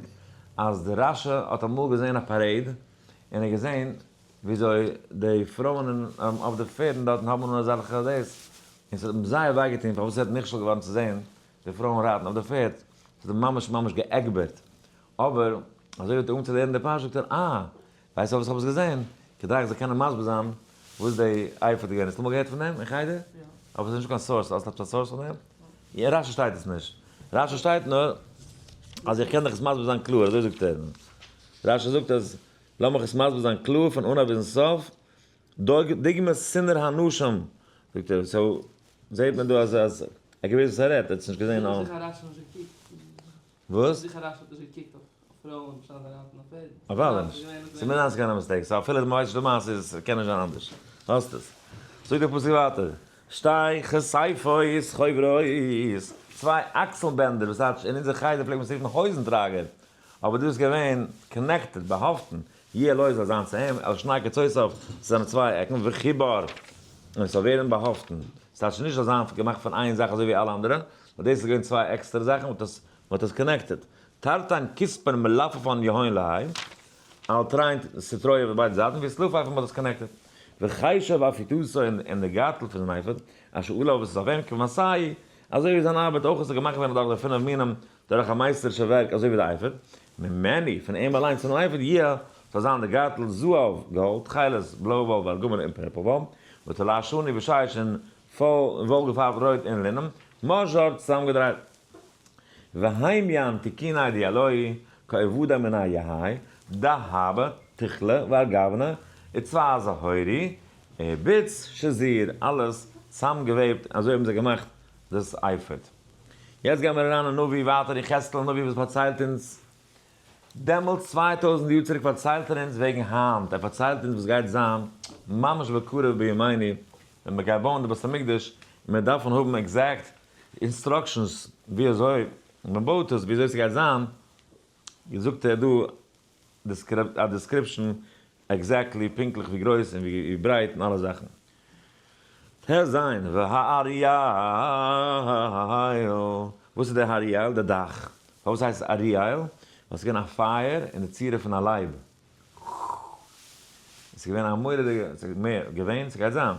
אז די רשי האט אמאל געזען א parade און ער האט געזען וויאזוי די פרויען אויף די פערדן דארטן האבן אן אזעלכע דאס און ס'האט אים זייער וויי געטון פארוואס ער האט נכשל געווארן צו זען די פרויען רייטן אויף די פערד, ס'האט אים ממש ממש געעגבערט, אבער אזוי ווי ער האט אנגעהויבן צו לערנען די פרשה זאגט ער אה ווייסט פארוואס איך האב עס געזען? כדי איך זאל קענען מסביר זיין וואס די אפוד איז געווען. האסט אמאל געהערט פון דעם אין חדר? יא. אבער ס'איז נישטא קיין source. האסט עפעס א source פון דעם? אין רשי שטייט עס נישט. רשי שטייט נאר אז איך קען דיך עס מסביר זיין קלאר, אזוי זאגט ער. רשי זאגט אז לאמיך עס מסביר זיין קלאר פון אנהייב ביזן סוף, דוגמת סינר האנשים, זאגט ער, so זעהט מען דא אז ער האט געוואוסט וואס ער רעדט, ער האט עס נישט געזעהן אויף. זיכער רשי האט נישט געקוקט. וואס? זיכער רשי האט נישט געקוקט אויף פרויען בשעת זיי רייטן אויף פערדן. אוודאי נישט. ס'איז מיר נישט קיין mistake. so אפילו מ'ווייסט נישט די מעשה איז קען נישט זיין אנדערש. האסט עס. זאגט דער פסוק ווייטער, שתי כתפות חוברות, צוויי אקסל בענדער, וואס טייטש אין אונזער חדר פלעגט מען עס רופן הויזן טראגער, אבער דא איז געווען connected, באהאפטן, יהיה לו זאל זיין צו אים, אל שני קצותיו, צו זיינע צוויי עקן, וחיבר, און עס זאל ווערן באהאפטן. ס'טייטש נישט זאל זיין געמאכט פון איין זאך אזוי ווי אלע אנדערע, נאר דאס איז געווען צוויי עקסטערע זאכן, מ'האט עס מ'האט עס connected. תרתין כתפין מלפפון יהיון ליה, על תרין סטריא אויף ביידע זייטן, ויתלפפון מ'האט עס connected. וחשב אפודתו און די גארטל פון זיין אפוד, אשר עליו וואס איז אויף אים, כמעשהו, אזוי ווי זיין ארבעט אויך איז עס געמאכט געווארן דורך די פינף מינים, דורך א מייסטערישע ווערק אזוי ווי די אפוד, ממנו, פון אים אליינס פונעם אפוד, יהיה, זאל זיין די גארטל, זהב, גאלד, תכלת, בלוי וואל, וארגמן און purple וואל, ותולעת שני ושש און וואל געפארבט רויט און לינען, משזר, צוזאמגעדרייט. והם יהיו תיקוני דיהלוהי, כעבדי מינה יהי', דהבא, תכלה, וארגוונא, וצבע זהורי, ובית שזור, אלעס צוזאמגעוועבט, אזוי האבן זיי געמאכט דאס אפוד. יעצט גייען מיר אריין אין נביא ווייטער, יחזקאל הנביא וואס פארציילט אונז דעמאלטס 2000 יאר צוריק פארציילט ער אונז וועגן היינט, ער פארציילט אונז וואס גייט זיין ממש בקרוב בימינו ווען מען גייט בויען די בית המקדש און מיר דארפן האבן exact instructions ווי אזוי מען בויט עס, ווי אזוי ס'גייט זיין, זאגט ער דא א description exactly פונקטליך ווי גרויס און ווי ברייט און אלע זאכן. ט ז והאריאל, וואס איז דער האריאל? די דאך. פארוואס הייסט עס אריאל? ווייל עס איז געווען א פייער אין די צורה פון א לייב. עס איז געווען א מורא'דיגע, עס איז מער געווען, ס'גייט זיין.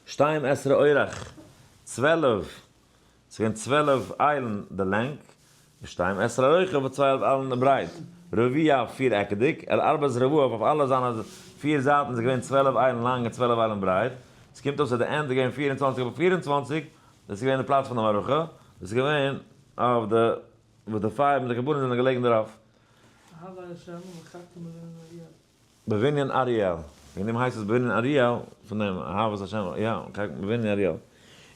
שתים עשרה אורך, 12 ס'איז געווען 12 איילן די לענג, ושתים עשרה רוחב און 12 איילן די ברייט, רבוע פיר עקעדיג, על ארבעת רבעיו אויף אלע זיינע פיר זייטן איז געווען 12 איילן לאנג און 12 איילן ברייט, עס קומט אויס אז די ענד איז געווען 24 אויף 24, דאס איז געווען די פלאץ פון די מערכה, דאס איז געווען אויף די וואס די פייער מיט די קרבנות זענען געלעגן דערויף. אהבה השם ומחקת מבנין אריאל. בבנין אריאל, וועגן דעם הייסט עס בבנין אריאל, פון דעם אהבת השם, יא, בבנין אריאל.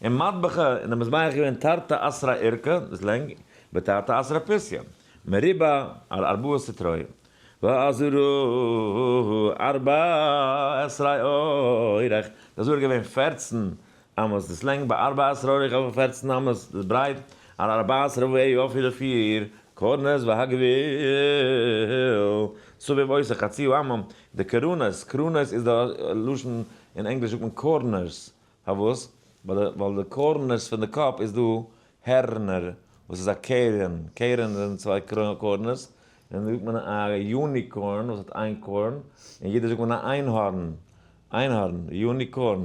און מטבחה, אין די מזבח איז געווען תרתי עשרה אורכה, דאס לענג, ותרתי עשרה פסיה, מרובע על ארבעה סטריא. והעזרה ארבע עשרה אורך, די עזרה איז געווען 14 אמות דאס לענג בארבע עשרה אורך אויף 14 אמות דאס ברייט, על ארבעת רבעי אויף אירע פיר corners והגבול סביב אותה חצי אמה, די קרונות, קרונות איז די לשון אין ענגליש זאגט מען corners, פארוואס? ווייל די corners פון די קאפ איז דא הערנער וואס איז א קרן, קרן זענען צוויי corners. און זאגט מען א unicorn וואס האט איין קארן, אין אידיש זאגט מען א איינהארן, איינהארן, unicorn,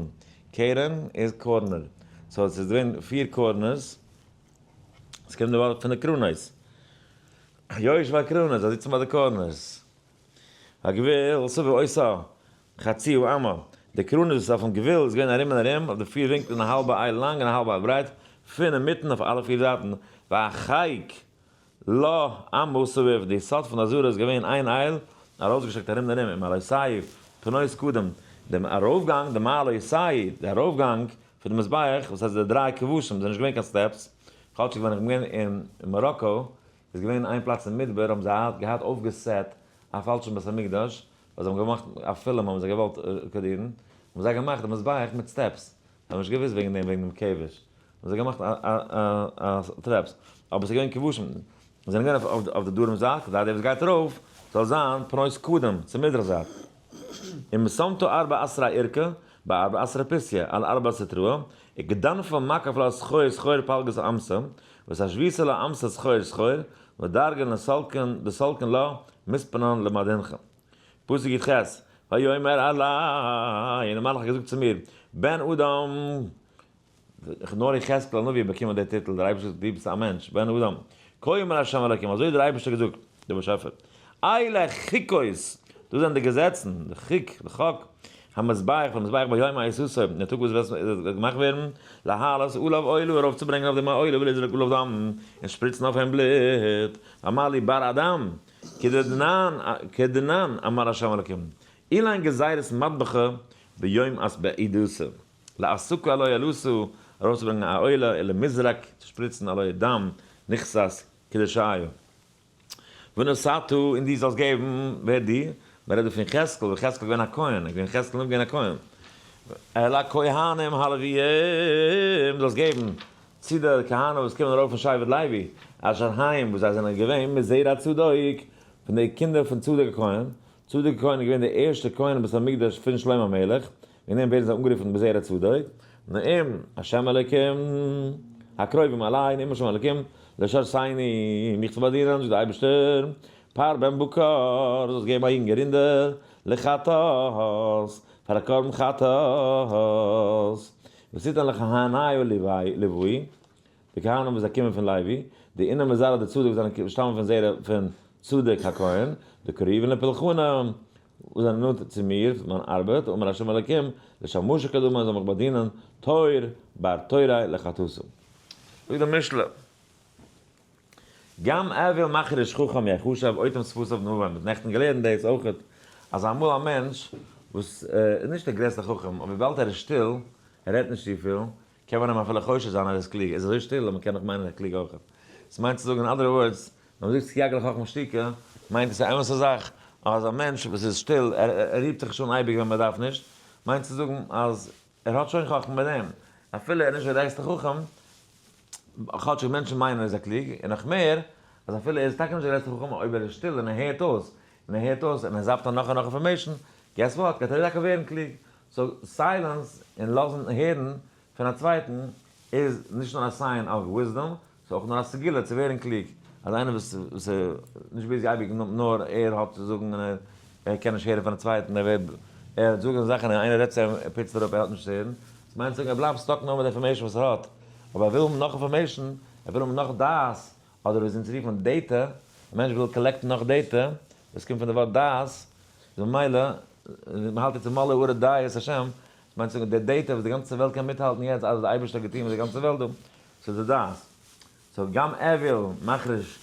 קרן איז corner, so עס איז געווען פיר corners, עס קומט די ווארט פון די קרונות, יושבי הקרונות, זיי זיצן ביי די corners. הגבול סביב אותה חצי האמה, די קרונות וואס איז אויפן גבול איז געווען ארום און ארום אויף די פיר ווינקלען א האלבע איל לאנג און א האלבע איל ברייט, פון אינמיטן אויף אלע פיר זייטן, והחק לה אמה סביב, די יסוד פון די עזרה איז געווען איין איל, ארויסגעשטעקט ארום און ארום, ומעלותיו פנות קדם, דעם ארויפגאנג, די מעלותיו, די ארויפגאנג פון די מזבח, וואס הייסט די דריי כבשים, זענען נישט געווען קיין steps, כאטשיג ווען איך בין געווען אין מאראקא, איז געווען איין פלאץ אין מדבר האבן זיי געהאט אויפגעסעט א פאלשן בית המקדש, ווייל זיי האבן געמאכט א פילם האבן זיי געוואלט רעקארדירן, האבן זיי געמאכט די מזבח מיט steps, זיי האבן נישט געוואוסט וועגן דעם וועגן דעם כבש, האבן זיי געמאכט א טרעפס, אבער ס'איז געווען כבשים, זיי זענען געווען אויף די דרום זייט, כדי דער וואס גייט ארויף זאל זיין פנות קדם צו מזרח זייט. ומשמתו ארבע עשרה ערכה בארבע עשרה פסיה על ארבע סטרא, וכדנפא מקיף לה סחור סחור פלגות אמתא, ותשויתו לה אמתא סחור סחור, ודרגין לסלקין דסלקין לה מספנן למדינכא. פסוק י ח, ויאמר אלי, און דער מלאך האט געזאגט צו מיר, בן אדם, נאר יחזקאל הנביא האט באקומען די טיטל, דער אייבערשטער זאגט דו ביסט א מענטש, בן אדם, כה אמר ה' אלוקים, אזוי האט דער אייבערשטער געזאגט, דער באשעפער, אלה חוקות, דאס זענען די געזעצן, די חוק, די חק, המזבח, פון מזבח ביום עשותו, אין דער טאג וואס וועט געמאכט ווערן, להעלות עליו עולה, ארויפצוברענגען אויף דעם א עולה ולזרוק עליו דם, און שפריצן אויף אים בלוט, ואמר לי בר אדם, כדנן אמר ה' אלוקים, אלין גזירות מטבחה ביום אז בעידותא. לעסוקה עלוי עלותו, ארויסצוברענגען א עולה, ולמזרק, צו שפריצן עלוי דם, נכסס, כדשאיו. ונתתה, און דו זאלסט געבן, ווער דו? מען רעדט דא פון יחזקאל, ווען יחזקאל איז געווען א כהן, איז געווען יחזקאל נאך געווען א כהן. אל הכהנים הלוויים, זאלסט געבן צו די כהנים וואס קומען ארויף פון שבט לוי, אשר הם, וואס זיי זענען געווען מזרע צדוק, פון די קינדער פון צדוק הכהן, צדוק הכהן איז געווען דער ערשטער כהן אין בית המקדש פון שלמה המלך, וועגן דעם ווערן זיי אנגערופן בזרע צדוק, נאום השם אלוקים הקרובים אלי, נאום השם אלוקים לשרתני, מיך צו באדינען, זאגט דער אייבערשטער, פר בן בקר, זאלסט געבן א יונגע רינדער, לחטאת, פאר א קרבן חטאת, ותתן לכהני לוי, די כהנים וואס זיי קומען פון לוי, די אינם מזרע דצדוק וואס זענען שטאמען פון זרע פון צדוק הכהן, דקרובין לפולחנא, וואס זענען נאנט צו מיר, פון מיין ארבעט, אמר ה' אלקים, לשמשי קדמי זאל מיך באדינען, תור בר תורי לחטאתו. זאגט די משלי, גם אויל מחריש חכם יחשב אותם שפתיו נבון, מ'האט נעכטן געלערנט דאס אויכעט, אז אמאל א מענטש וואס איז נישט דער גרעסטער חכם, אבער וויבאלד ער איז שטיל, ער רעדט נישט צופיל, קען מען אים אפילו חושד זיין אז ער איז קלוג, ער איז אזוי שטיל אז מען קען נאך מיינען ער איז קלוג אויך. עס מיינט צו זאגן אין other words, ווען מען זאגט סייג לחכמה שתיקה, מיינט עס א אמת'ע זאך, אז א מענטש וואס איז שטיל, ער רופט זיך נישט אן אייביג ווען מען דארף נישט, מיינט צו זאגן אז ער האט שוין חכמה מיט דעם, אפילו ער איז נישט דער גרעסטער חכם, כאטשיג מענטשן מיינען ער איז א קלוג, און נאך מער, אז אפילו ער איז טאקע נישט דער גרעסטער חכם, אויב ער איז שטיל און ער הערט אויס, און ער הערט אויס און ער זאפט אן נאך און נאך information, guess what, גייט ער טאקע ווערן קלוג. so silence און לאזן הערן פון א צווייטן איז נישט נאר א sign of wisdom, ס'איז אויך נאר א סגולה צו ווערן קלוג. אז איינער וואס איז נישט busy אייביג נאר ער האט צו זאגן און ער קען נישט הערן פון א צווייטן, ער ווערט ער האט זאגן זאכן און איינער רעדט צו אים ער פיצט אראפ ער האט נישט צו הערן, דאס מיינט צו זאגן ער בלייבט stuck נאר מיט די information וואס ער האט, אבער ער וויל האבן נאך information, ער וויל האבן נאך דעת, אדער ווי אונז רופן data, א מענטש וויל collect ן נאך data, דאס קומט פון די ווארט דעת, איז ממילא, מען האלט יעצט אין מלא הארץ דעה את השם, דאס מיינט צו זאגן די data וואס די גאנצע וועלט קען מיטהאלטן יעצט אז די אייבערשטער האט געטון מיט די גאנצע וועלט דא, ס'איז די דעת. so גם אויל מחריש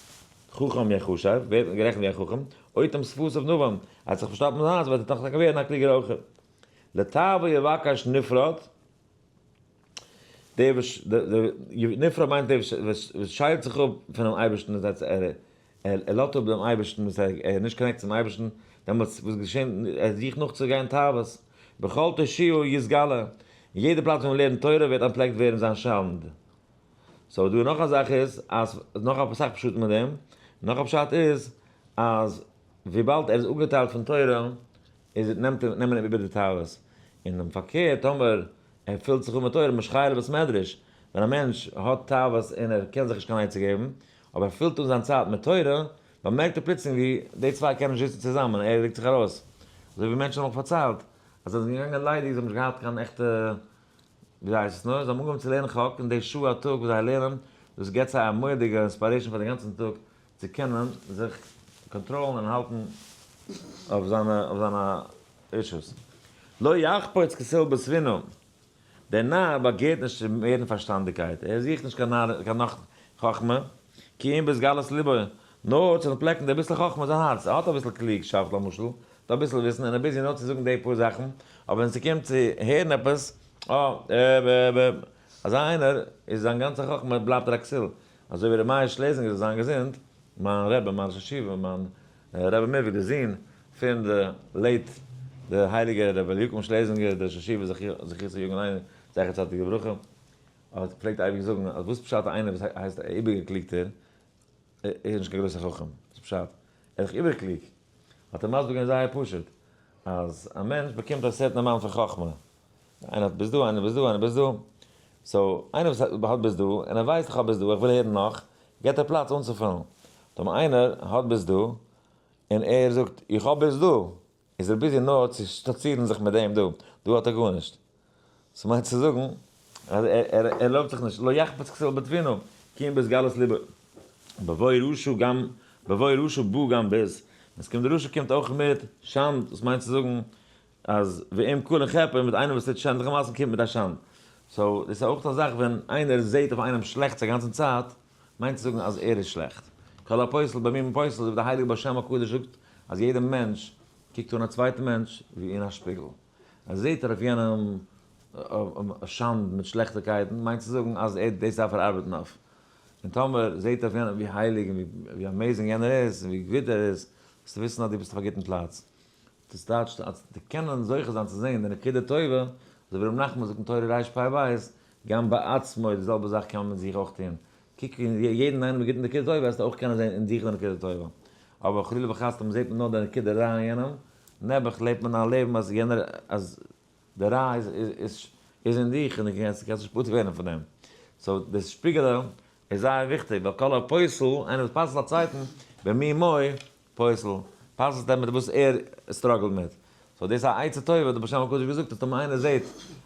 חכם יחשב, ווערט גערעכנט ווי א חכם, אוטם שפתיו נבון, ער האט זיך פארשטאפט מיט זיין הארץ וועט ער נאך טאקע ווערן א קלוגער אויך. לתאוה יבקש נפרד, דער וואס נפרד מיינט דער וואס שיילט זיך אפ פונעם אייבערשטן, דאס הייסט ער ער לאזט אפ דעם אייבערשטן, דאס הייסט ער איז נישט connected צום אייבערשטן, דעמאלטס וואס געשען, ער זוכט נאך צו גיין תאוות, בכל תושיו יתגלה, אין יעדע פלאץ וואו מען לערנט תורה ווערט אנטפלעקט ווערן זיין שאנד. so דא נאך א זאך איז, אז נאך אסאך פשטים מיט דעם, נאך א פשט איז, אז וויבאלד ער איז אפגעטיילט פון תורה, איז נעמט אים נעמען אים איבער די תאוות, און דעם פארקערט טאמער ער פילט זיך אן מיט תורה משחיה לבית מדרש, ווען א מענטש האט תאוות און ער קען זיך נישט קיין עצה געבן, אבער ער פילט אן זיין צייט מיט תורה, באמערקט ער פלוצלינג ווי די צוויי קענען נישט זיצן צוזאמען, ער רוקט זיך ארויס. אזוי ווי מענטשן האבן מיך פארציילט, אז זיי זענען געגאנגען ליידיג, זיי האבן נישט געהאט קיין עכטע, ווי הייסט עס נאר, זיי האבן אנגעהויבן צו לערנען חק, און די שעה א טאג וואס זיי לערנען, דאס געבט זיי א מורא'דיגע inspiration פאר די גאנצן טאג, צו קענען זיך קאנטראלן און האלטן אויף זיינע אויף זיינע אישוס. לא יחפוץ כסיל בתבונה, דער נאר באגערט נישט צו מערן פארשטאנדיגקייט, ער זוכט נישט קיין נאר קיין נאך חכמה, כי אם בהתגלות לבו, נאר צו אנטפלעקן די ביסל חכמה אין זיין הארץ, ער האט אביסל קלוגשאפט למשל, האט אביסל וויסן און ער busy נאר צו זאגן די פאר זאכן, אבער ווען ס'קומט צו הערן עפעס, אה, אה, ב, ב, אזא איינער איז זיין גאנצע חכמה בלייבט ער א כסיל, אזוי ווי ר' מאיר שלעזינגער זאל זיין געזונט, מיין רבי, מיין ראש ישיבה, מיין רבי מובהק, די זון פון די late די הייליגע רבי אליקים שלעזינגער, די ראש ישיבה זכותו יגן עלינו זכר צדיק לברכה, האט פלעגט אייביג זאגן אז וואס פשט איינער וואס הייסט א איבערגעקלוגטער איז נישט קיין גרויסער חכם, וואס פשט? ער איז דאך איבערקלוג. האט ער מסביר געווען זייער פשוט, אז א מענטש באקומט א certain amount פון חכמה, איינער האט ביז דא, איינער ביז דא, איינער ביז דא, so איינער וואס האט ביז דא, און ער ווייסט איך האב ביז דא, איך וויל הערן נאך, געט ער פלאץ אנצופילן. טאמער איינער האט ביז דא, און ער זאגט איך האב ביז דא, איז ער busy נאר צו שטאלצירן זיך מיט דעם דא, דא האט ער גארנישט. ס'מיינט צו זאגן אז ער ערלויבט זיך נישט, לא יחפץ כסיל בתבונה, כי אם בהתגלות לבו. בבוא רשע גם, בבוא רשע בא גם בוז. ווען ס'קומט די רשע קומט אויך מיט שאנד, דאס מיינט צו זאגן אז ועם קלון חרפה מיט איינעם וואס טוט שענדליכע מעשים קומט מיט א שאנד. so דאס איז אויך א זאך ווען איינער זעהט אויף איינעם שלעכטס א גאנצן צייט, מיינט צו זאגן אז ער איז שלעכט. כל הפוסל במומו פוסל, אזוי ווי דער הייליגער בעל שם הקדוש זאגט אז יעדער מענטש קוקט אן א צווייטן מענטש ווי אין א שפיגל. אז זעהט ער אויף יענעם שאנד מיט שלעכטיגקייטן, מיינט צו זאגן אז ער דאס דארף ער ארבעטן אויף. און טאמער זעהט ער אויף יענעם ווי הייליג און ווי amazing יענער איז און ווי גוט ער איז, זאלסטו וויסן אז דו ביסט אויף א גוטן פלאץ. דאס טייטשט אז די קענען זוכה זיין צו זען די נקודה טובה, אזוי ווי ר' נחמן זאגט אין תורה רפ"ב, גם בעצמו, די זעלבע זאך קען מען מיט זיך אויך טון, קוק אין יעדן איינעם די גוטע נקודה טובה וועסטו אויך קענען זען אין זיך די נקודה טובה, אבער חלילה וחס טאמער זעט מען נאר די נקודה רע אין יענעם, נעבעך לעבט מען א לעבן אז יענער אז די רע איז איז אין דיך און דו קענסט נישט פטור ווערן פון דעם, so דאס שפיגעלע איז זייער וויכטיג, ווייל כל הפוסל, איינער וואס פסל'ט א צווייטן, במומו פוסל, פסל'ט ער מיט וואס ער struggle ט מיט. so דאס איז א עצה טובה, האט דער בעל שם הקדוש געזאגט, אז טאמער איינער זעט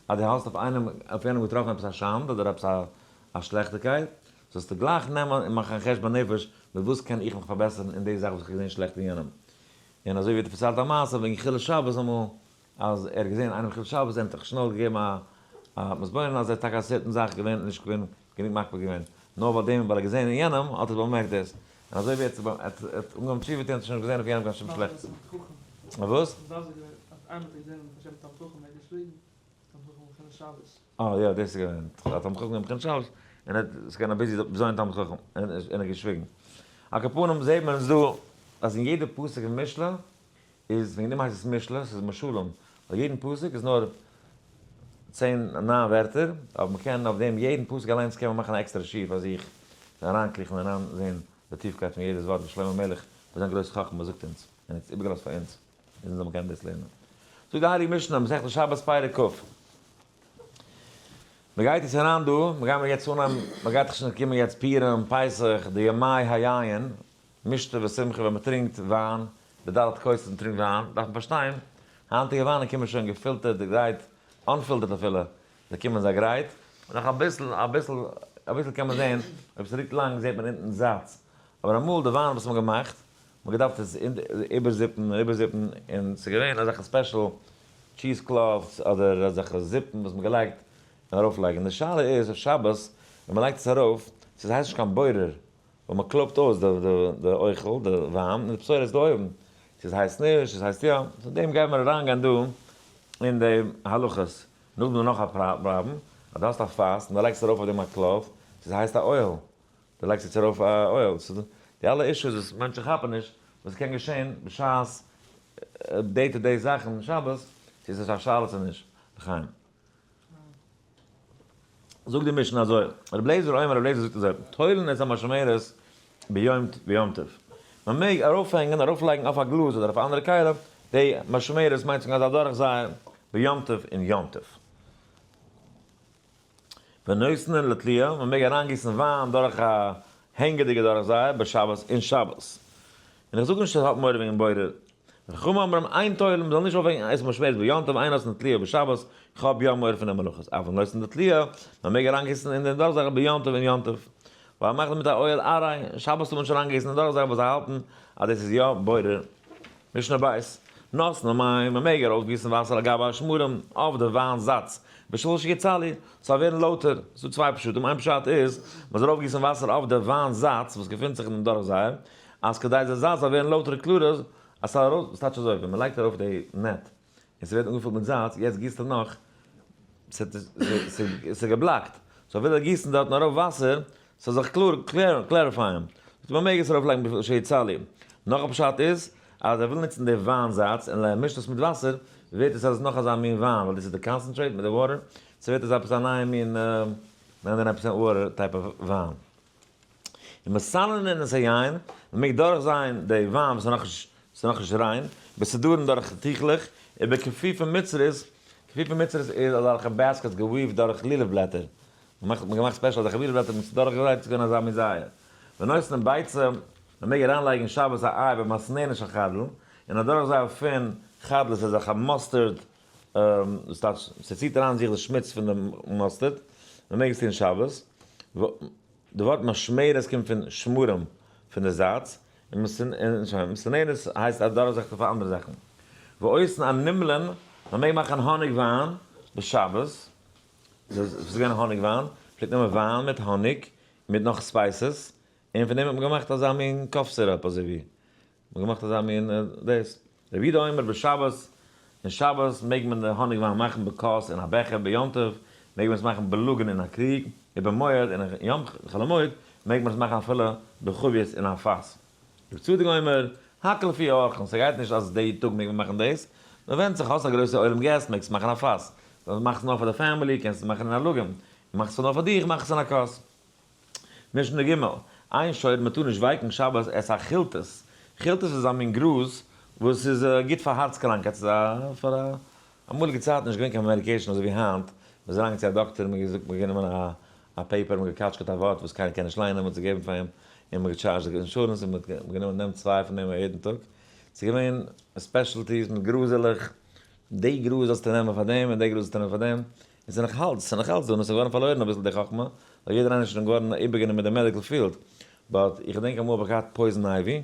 אז דו האסט אויף איינעם, אויף יענעם געטראפן עפעס א שאנד אדער עפעס א שלעכטיגקייט, זאלסטו גלייך נעמען און מאכן א חשבון נפש, מיט וואס קען איך מיך פארבעסערן אין די זאך וואס איך האב געזען שלעכט אין יענעם. און אזוי ווי ער האט פארציילט א מעשה וועגן חילול שבת אמאל, אז ער האט געזען איינעם חילול שבת, ער האט זיך שנעל געגעבן א א מתבונן אז ער איז טאקע א certain זאך געווען נישט געווען גענוג מקפיד געווען, נאר ווייל דעם ווייל ער האט געזען אין יענעם האט ער באמערקט דאס, און אזוי ווי ער האט אנגעהויבן תשובה טון האט ער שוין נישט געזען אויף יענעם קיין שום שלעכטס. וואס? אה יא דאס איז געווען א תלמיד חכם געווען חילול שבת, און ער האט ס'איז געווען א ביזי בזיון תלמיד חכם, און ער האט געשוויגן. על כל פנים זעט מען אונז דא אז אין יעדע פסוק אין משלי איז וועגן דעם הייסט עס משלי, ס'איז משלים, ווייל יעדן פסוק איז נאר צען ניין ווערטער, אבער מ'קען אויף דעם יעדן פסוק אליינס קען מען מאכן א עקסטערע שיעור פאר זיך, און אריינקריכן און אריין זען די טיפקייט פון יעדעס ווארט וואס שלמה המלך מיט זיין גרויס חכמה זאגט אונז, און האט עס איבערגעלאזט פאר אונז, און אונז זאל מען קענען דאס לערנען. זאגט די הייליגע משנה, מסכת שבת פרק כ'. מ'גייט יעצט אריין דא, מ'גיימיר יעצט אנהייבן, מ'גייט דאך שוין קומען יעצט פורים, פסח, די ימי היין, משתה ושמחה ווען מ'טרינקט וויין, די ד' כוסות און טרינקט וויין, דארף מען פארשטיין, היינטיגע וויינען קומען שוין געפילטערט גרייט, unfiltered אפילו, זיי קומען זיי גרייט, נאך אביסל, אביסל, אביסל קען מען זען, אויב ס'ליגט לאנג זעט מען אונטן זאץ, אבער אמאל די וויין וואס מ'האט געמאכט, מ'האט געדארפט עס איבערזיפן און איבערזיפן, און ס'איז געווען אזעלכע special cheese cloths אדער אזעלכע זיפן וואס מ'האט געלייגט און ארויפלייגן, די שאלה איז אויף שבת ווען מ'לייגט עס ארויף, צו ס'הייסט נישט קיין בורר, ווייל מען קלויבט אויס די אוכל, די וויין, און די פסולת איז דא אויבן. צו עס הייסט נישט, צו עס הייסט יא. צו דעם גייען מיר אריינגיין דא אין די הלכות. נאכדעם איז נאך א פראבלעם, אז דו האסט א פאס און דו לייגסט ארויף אויף דעם א קלאוו, צו עס הייסט א אוהל. דו לייגסט יעצט ארויף א אוהל. ס'איז די אלע אישוס וואס מענטשן כאפן נישט, וואס קען געשען בשעת day to day זאכן שבת, צו עס איז א שאלה צו נישט. לחיים. זאגט די משנה אזוי, רבי אליעזר אומר, רבי אליעזר זאגט אזוי, תולין את המשמרת ביום ביום טוב, מען מעג ארויפהענגען, ארויפלייגן אויף א גלאז אדער אויף א אנדערע כלי, די משמרת מיינט זיך אז אדורך זיי ביום טוב אין יום טוב. ונותנין לתליה, מען מעג אריינגיסן וויין דורך א הענגעדיגע דורך זיי בשבת אין שבת. און איך זאג נישט אז האט מורא וועגן בורר. וחכמים אומרים אין תולין, מ'זאל נישט אויפוועגן עסן משמרת ביום טוב אין עושין תליה בשבת, איך האב יא מורא פון די מלאכות, אבל עושין תליה, מ'מעג אריינגיסן אין דעם דורכזאך ביום טוב אין יום טוב. ווייל מ'מאכט דערמיט א אוהל ארעי, שבת טאר מען נישט אריינגיסן אין דורכזאך ווייל זיי האלטן אז דאס איז יא בורר. משנה בית, נותנין מים, מ'מעג ארויפגיסן וואסער על גבי השמרים, אויף די וויין זאץ, בשביל שיצלו, ס'זאל ווערן לויטער. ס'דא צוויי פשטים, איין פשט איז, מ'זאל ארויפגיסן וואסער אויף די וויין זאץ וואס געפינט זיך אין דעם דורכזייער, אז כדי די זאץ זאל ווערן לויטער און קלארער, אז ס'זאל ארויס, וואס טייטש אזוי, ווען מ'לייגט ארויף די net און ס'ווערט אנגעפולט מיט זאץ, יעצט גיסט ער נאך, ס'איז געבלאקט, so וויל ער גיסן דארטן ארויף וואסער, ס'זאל זיך קלאר clarify ען, זאגט ער מ'מעג עס ארויף לייגן שיצלו. נאך א פשט איז, אז ער וויל נוצן די וויין זאץ און ער מישט עס מיט וואסער, ווערט עס אז נאך אזא מין וויין, ווייל דאס איז די concentrate מיט די water, ס'ווערט עס עפעס א נייע מין 99% water type of וויין. און מסננין את היין, מען מעג דורכזייען די וויין וואס איז נאכנישט, ס'איז נאכנישט ריין, בסודרין דורך טיכלעך, ובכפיפה מצרית, כפיפה מצרית איז אזעלכע baskets גע weave ט דורך לולב בלעטער, מען מאכט, מען געמאכט special אזעלכע לולב בלעטער, מען האט עס דורכגעזייט, ס'איז געווען אזא מין זייער. ונותנין ביצה, מען מעג אריינלייגן שבת א איי במסננת של חרדל, און א דורכזייער פון חרדל איז אזעלכע mustard, דאס טייטש, ס'ציט אריין אין זיך די שמוץ פון די mustard, מען מעג עס טון שבת. די ווארט משמרת קומט פון שמרים פון די זאץ, און מסננת הייסט א דורכזיכטיג פאר אנדערע זאכן. ועושין אנימלין, מען מעג מאכן האניג וויין בשבת, וואס איז געווען האניג וויין? מ'פלעגט נעמען וויין מיט האניג מיט נאך spices, און פון דעם האט מען געמאכט אזא מין cough syrup אזוי ווי. מ'האט געמאכט אזא מין דאס. רבי יהודה אומר בשבת, אין שבת מעג מען די האניג וויין מאכן בכוס אין א בעכער, ביום טוב מעג מען עס מאכן בלגן אין א קריג, ובמועד אין יום חול המועד מעג מען עס מאכן אפילו בחבית אין א פאס. רבי צדוק אומר, הכל לפי האורחים, ס'גייט נישט אז די טאג מעג מען מאכן דאס, נאר ווענדט זיך, האסט א גרויסע עולם געסט מעגסט מאכן א פאס, מאכסט נאר פאר די family קענסט עס מאכן אין א לגים, מאכסט עס נאר פאר דיך מאך עס אין א כוס. משנה ג', אין שורין מען טאר נישט ווייקן שבת את החילתית, חילתית איז א מין גראז וואס איז גוט פאר הארץ קראנקייט, ס'איז א פאר א אמאליגע צייטן נישט געווען קיין medication אזוי ווי היינט, מען איז אריין צו א דאקטער און מען האט געזאגט מען האט גענומען א א paper מען האט געקאטשקעט א ווארט וואס קיינער קען נישט ליינען מען האט עס געגעבן פאר אים און מען האט געטשארדזשט די insurance און מען האט גענומען נעם צוויי פון דעם א יעדן טאג, ס'איז געווען specialties מיט גראזעלעך, די גראז זאלסטו נעמען פאר דעם און די גראז זאלסטו נעמען פאר דעם, און ס'איז נאך אלץ, ס'איז נאך אלץ דא, נאר ס'איז געווארן פארלוירן אביסל די חכמה, ווייל יעדער איינער איז שוין געווארן איבערגענומען מיט די medical field. But איך געדענק אמאל האב איך געהאט poison ivy,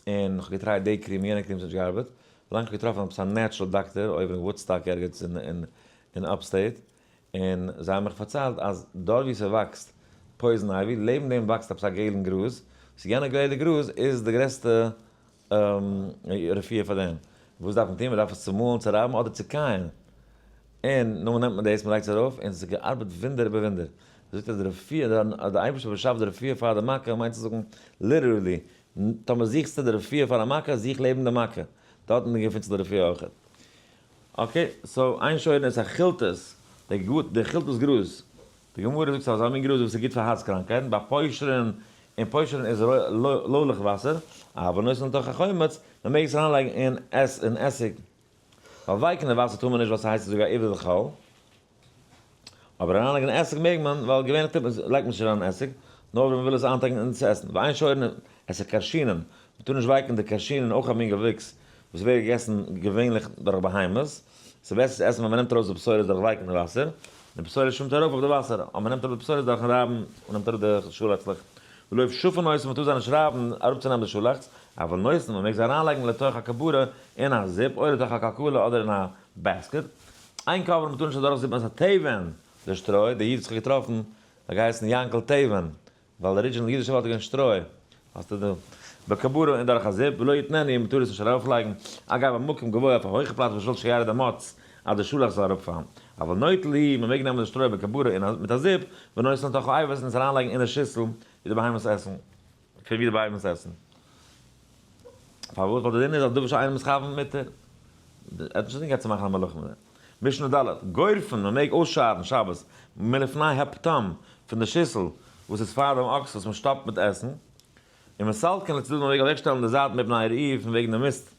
און כ'האב געטרייט די קריעם און יענע קריעם ס'האט נישט געארבעט, ווילאנג כ'האב געטראפן עפעס א natural דאקטער אויבן אין וואודסטאק ערגעץ אין upstate, און זיי האבן מיך פארציילט אז דארט ווי ס'וואקסט poison ivy, לעבן דעם וואקסט עפעס א געלן גראז, וואס יענע געלע גראז איז די גרעסטע רפואה פאר דעם. וואס דארף מען טון? מען דארף עס צומאלן, צורייבן אדער צוקייען. און נאכדעם נעמט מען דאס, מען לייגט עס ארויף, און עס האט געארבעט וואונדער איבער וואונדער. זאגט ער די רפואה, אז די אייבערשטער באשאפט די רפואה פאר די מכה, מיינט צו זאגן literally, טאמער זוכסטו די רפואה פאר א מכה, זוך לעבן די מכה, דארטן געפינט זיך די רפואה אויכעט. Okay, so אין שורין את החילתית, די חילתית גראז, די גמרא זאגט ס'איז אזא מין גראז וואס איז גוט פאר הארץ קראנקייטן, בפושרין, און פושרין איז לוילעך וואסער, אבל נותנין לתוך החומץ, מען מעג עס אריינלייגן אין עס אין עסיג, ווייל ווייקן אין וואסער טאר מען נישט ווייל ס'הייסט אזוי ווי א עיבור דחול, אבער אריינלייגן אין עסיג מעג מען, ווייל געווענליך טוט מען לייגט מען נישט אריין אין עסיג, נאר ווען מען וויל עס איינטונקען און צו עסן, ואין שורין את הכרשינין, מען טאר נישט ווייקן די כרשינין אויך א מין געוויקס וואס ווערט געגעסן געווענליך דורך בהמות, ס'איז בעסער צו עסן ווען מ'נעמט ארויס די פסולת דורך ווייקן אין וואסער, די פסולת שווימט ארויף אויף די וואסער, אבער מ'נעמט אראפ די פסולת דורכן רייבן און נעמט אראפ די שאלעכצלעך. ולא שפין אותן, מ'טאר זיי נישט רייבן אראפצונעמען די שאלעכץ, אבל נותנין, מ'מעג זיי אריינלייגן לתוך הכברה אין א זיפ, או לתוך הכלכלה אדער אין א basket. אין כוברין, מ'טאר נישט אדורכזיפן את התבן, די שטרוי, די איד האט זיך געטראפן, האט געהייסן יענקל תבן, ווייל די original אידישע ווארט איז געווען שטרוי, האסטו דא בכברה און דורך א זיפ, ולא יתננו און מ'טאר עס נישט ארויפלייגן, אגב א מקום גבוה אויף א הויכע פלאץ בשביל שירד המוץ אז די שאלעכץ זאל אראפפאלן, אבל נוטל הוא, מ'מעג נעמען די שטרוי בכברה און מיט א זיפ, ונותן לתוך האבוס און עס אריינלייגן אין די שיסל ווי די בהמות עסן, פון ווי די בהמות עסן. פארוואס? ווייל די דין איז אז דבר שאינו מתכוון מותר. ער האט נישט אינזין געהאט צו מאכן א מלאכה מיט דעם. משנה ד', גורפין, מען מעג אויסשארן שבת מלפני הפטם, פון די שיסל וואס איז פאר דעם אקס וואס מען שטאפט מיט עסן, און מסלקין לצדדים מען מעג אוועקשטעלן די זייטן מפני הרעי פון וועגן די מיסט,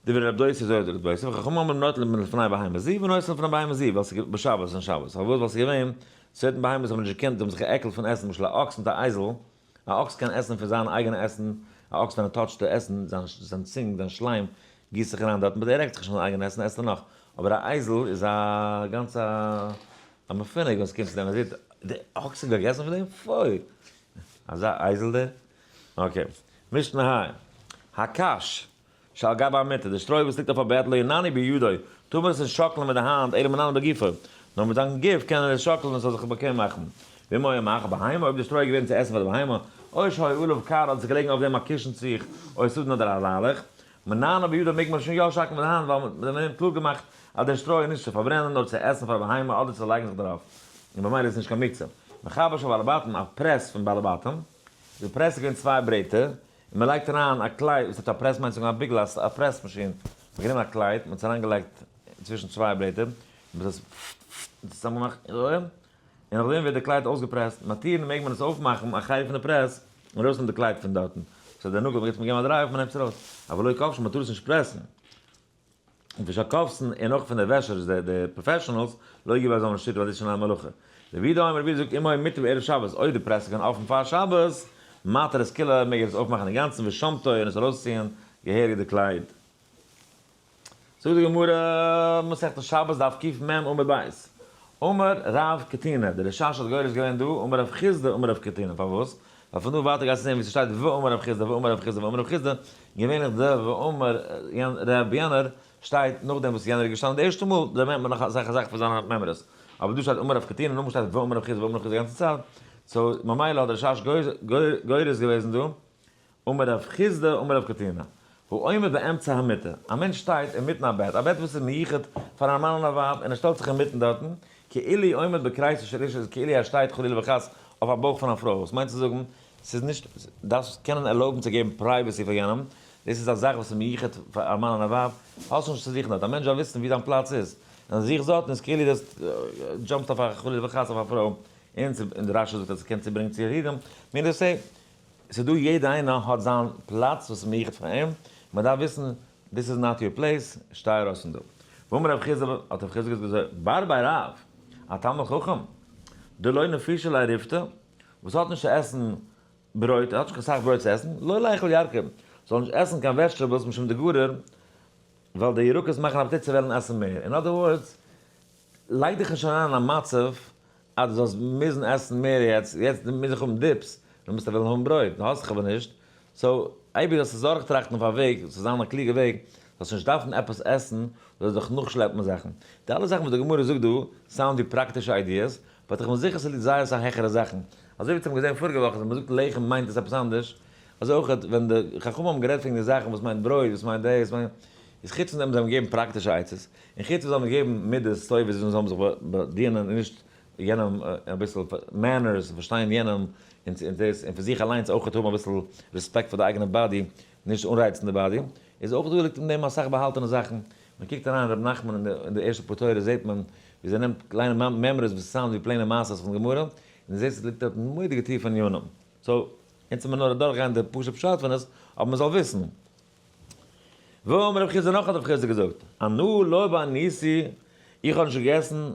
דברי רב דוסי אזוי זאגט רב דוסי, וחכמים אומרים נוטלין מלפני בהמה זו ונותנין לפני בהמה זו, ווייל ס'איז בשבת און שבת, פארוואס? ווייל ס'איז געווען certain בהמות האבן נישט געקענט, זיי האבן זיך געעקלט פון עסן, למשל א אקס מיט א אייזל, א אקס קען עסן פון זיין אייגענע עסן. א אקס ווען ער touch ט די עסן, זיין זיין צונג, זיין שליים, גיסט זיך אריין דארטן, but ער רעגט זיך נישט אויף זיין אייגענע עסן, עסט ער נאך. אבער א אייזל איז א גאנץ א מפונק ווען ס'קומט צו דעם, ער זעט די אקס האט געגעסן פון דעם? פוי! אזא אייזל דער. okay. משנה ה'. הקש שעל גבי המיטה, די שטרוי וואס ליגט אויף א בעט, לא ינענע בידו, טאר מען עס נישט שאקלען מיט די האנט, אלא מנענע בגופו, נאר מיט זיין גוף קען ער עס שאקלען עס זאל זיך באקוועם מאכן. ואם היה מאכל בהמה, אויב די שטרוי איז געווען צו עסן פאר די בהמה, או שהיה עליו כר אדער ס'איז געלעגן אויף דעם א קישן ציך, או סדין אדער א ליילעך, מנענע בידו מעג מען שוין יא שאקלען מיט די האנט, ווייל מען האט קלאר געמאכט אז דער שטרוי איז נישט צו פארברענען נאר צו עסן פאר א בהמה אדער צו לייגן זיך דערויף, און במילא איז עס נישט קיין מוקצה. מכבש של בעלי בתים, א פרעס פון בעלי בתים, די פרעס איז געווען צוויי ברעטער, און מען לייגט אריין א קלייד, וואס הייסט א פרעס מיינט זאגן א ביגל, א press machine, מען האט גענומען א קלייד, מען האט עס אריינגעלייגט צווישן צוויי ברעטער, און מען האט עס צוזאם געמאכט, און נאכדעם ווערט די קלייד אויסגעפרעסט, מתירין מעג מען עס אויפמאכן א חלק פון די פרעס, און ארויסנעמען די קלייד פון דארטן, סאו דער נאגל מען געבט א דריי אויף מען נעמט עס ארויס, אבל לא כובשין מען טאר עס נישט פרעסן. און פון שאקאווסן און אויך פון די וועשערס די די professionals לא הגיעו ביי זיין שיטה ווייל דאס איז שוין א מלאכה. רבי יהודה אומר רבי יהודה זאגט אם היה מטה בערב שבת אויב די פרעס איז געווען אפן פאר שבת מתיר את כולה מעג ער עס אויפמאכן אינגאנצן ושומטו און עס ארויסציען געהעריג די קלייד. זאגט די גמרא מסכת שבת דף קמ עמוד ב' אמר רב קטינא דער רשש האט גורס געווען דא אמר רב חסדא אמר רב קטינא פארוואס ווייל פון דא ווייטער גייסטו זען ווי ס'שטייט ואמר רב חסדא ואמר רב חסדא ואמר רב חסדא, געווענליך די ואמר רב יענער שטייט נאכדעם וואס יענער איז געשטאנען די ערשטע מאל, דערמאנט מען נאך אסאך אסאך פון זיינע מימרות, אבער דא שטייט אמר רב קטינא נאכדעם שטייט ואמר רב חסדא ואמר רב חסדא די גאנצע צייט, so ממילא האט דער רשש גורס געוועזן דא אמר רב חסדא אמר רב קטינא, העומד באמצע המיטה, א מענטש שטייט אינמיטן א בעט, א בעט וואס איז מיוחד פאר א מאן און א ווייב, און ער שטעלט זיך אינמיטן דארטן, כאילו עומד בכריסה של אשה, איז כאילו ער שטייט חלילה וחס אויף א בויך פון א פרוי, וואס מיינט צו זאגן, ס'איז נישט, דארפסט קענען ערלויבן צו געבן privacy פאר יענעם, דאס איז א זאך וואס איז מיוחד פאר א מאן און א ווייב, האסט נישט צו זוכן דארט, א מענטש דארף וויסן ווי זיין פלאץ איז, און אז זוכסט דארטן איז כאילו דו jump סט אויף א חלילה וחס אויף א פרוי, און די רשי זאגט אז ס'קען צוברענגען צו ירידים, meaning to say, ס'איז דא יעדע איינער האט זיין פלאץ וואס איז מיוחד פאר אים, מען דארף וויסן this is not your place, שטיי ארויס פון דא. ואמר רב חסדא, האט רב חסדא געזאגט אזוי, בר בי רב, א תלמיד חכם, דלא נפישא ליה ריפתא, וואס האט נישט צו עסן ברויט, ער האט נישט קיין סאך ברויט צו עסן, לא ליכול ירקא, זאל נישט עסן קיין vegetables משום דגריר, ווייל די ירקות מאכן אפעטיט צו וועלן עסן מער. in other words, לייג דיך נישט אריין אין א מצב אז דו זאלסט מוזן עסן מער יעצט, יעצט מוז איך האבן dips, דו מוזט וועלן האבן ברויט, דו האסט דאך אבער נישט, so אייביג זאלסטו זארג טראכטן אויף א וועג, ס'זאל זיין א קלוגע וועג, זאלסט נישט דארפן עפעס עסן, זאלסט דיך נאכשלעפן זאכן. די אלע זאכן וואס די גמרא זאגט דא, sound ווי פראקטישע ideas, but איך בין זיכער ס'ליגט זייער אסאך העכערע זאכן. אזוי ווי אונז האבן געזען פאריגע וואך אז ווען מ'זאגט לחם מיינט עס עפעס אנדערש, אזוי אויך ווען די חכמים האבן גערעדט וועגן די זאכן וואס מיינט ברויט, וואס מיינט דאס, איז חוץ פון דעם זיי האבן געגעבן פראקטישע עצות, און חוץ פון זיי האבן געגעבן מידות טובות ווי זיי זאלן זיך באדינען און נישט יענעם אביסל manners און פארשטיין יענעם און דאס און פון זיך אליינס אויך האבן אביסל רעספעקט פאר די אייגענע body, נישט אנרייצן די body, איז אויך דא ליגט אין דעם אסאך באהאלטענע זאכן, מען קוקט אריין אין ר' נחמן אין די ערשטע פאר תורות זעט מען ווי זיי נעמט קליינע מימרות וואס sound ווי פלעינע מעשות פון גמרא, און דו זעסט עס ליגט דארט מורא'דיגע טיפע ענינים, so אונז מיר נאר אדורכגיין די פשוט פשט פון עס, אבער מען זאל וויסן. ואמר רב חסדא נאך האט רב חסדא געזאגט, אנא לא בעניתי, איך האב נישט געגעסן,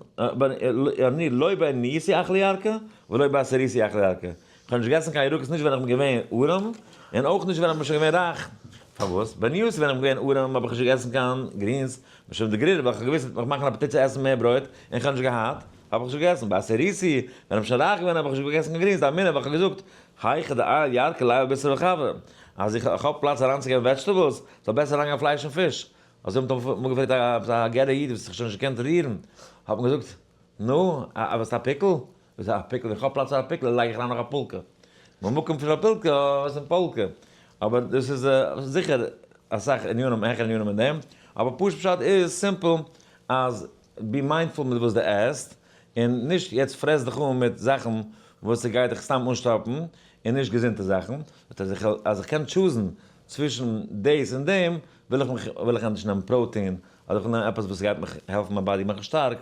אני לא בעניותי אכלי ירקא, ולא בעתירותי אכלי ירקא, איך האב נישט געגעסן קיין ירקות נישט ווען איך בין געווען ארעם, און אויך נישט ווען איך בין שוין געווען רייך. פארוואס? בעניותי ווען איך בין געווען ארעם האב איך נישט געגעסן קיין greens, משום דגריר, ווייל איך האב געוואוסט עס וועט מיך מאכן אפעטיט צו עסן מער ברויט, און איך האב נישט געהאט, האב איך נישט געגעסן. בעתירותי ווען איך בין שוין רייך געווען האב איך נישט געגעסן קיין greens, דאמינא ווייל איך האב געזאגט, היכא דעייל ירקא ליעול בישרא וחוה, אז איך האב פלאץ אריינצוגעבן vegetables, זאל בעסער אריינגיין פלייש און פיש. אזוי האט מען געפרעגט א גערער איד וואס האט זיך שוין נישט געקענט רירן, האט מען געזאגט, נו, א וואס א פיקל? וואס א פיקל? ווען איך האב פלאץ פאר א פיקל לייג איך אריין נאך א פולקע. במקום פון א פולקע איז א פולקע. אבער דאס איז זיכער אסאך ענינים, העכערע ענינים אין דעם. אבער פשוט פשט איז simple אז be mindful מיט וואס דו עסט, און נישט יעצט פרעס דיך אן מיט זאכן וואס ס'גייט דיך סתם אנשטאפן, און נישט געזונטע זאכן, זאגט אז איך אז איך קען choose ן צווישן דאס און דעם, וויל איך מיך וויל איך ענדערש נעמען פראטין, אדער איך וויל נעמען עפעס וואס גייט מיך העלפן מיין body מאכן שטארק,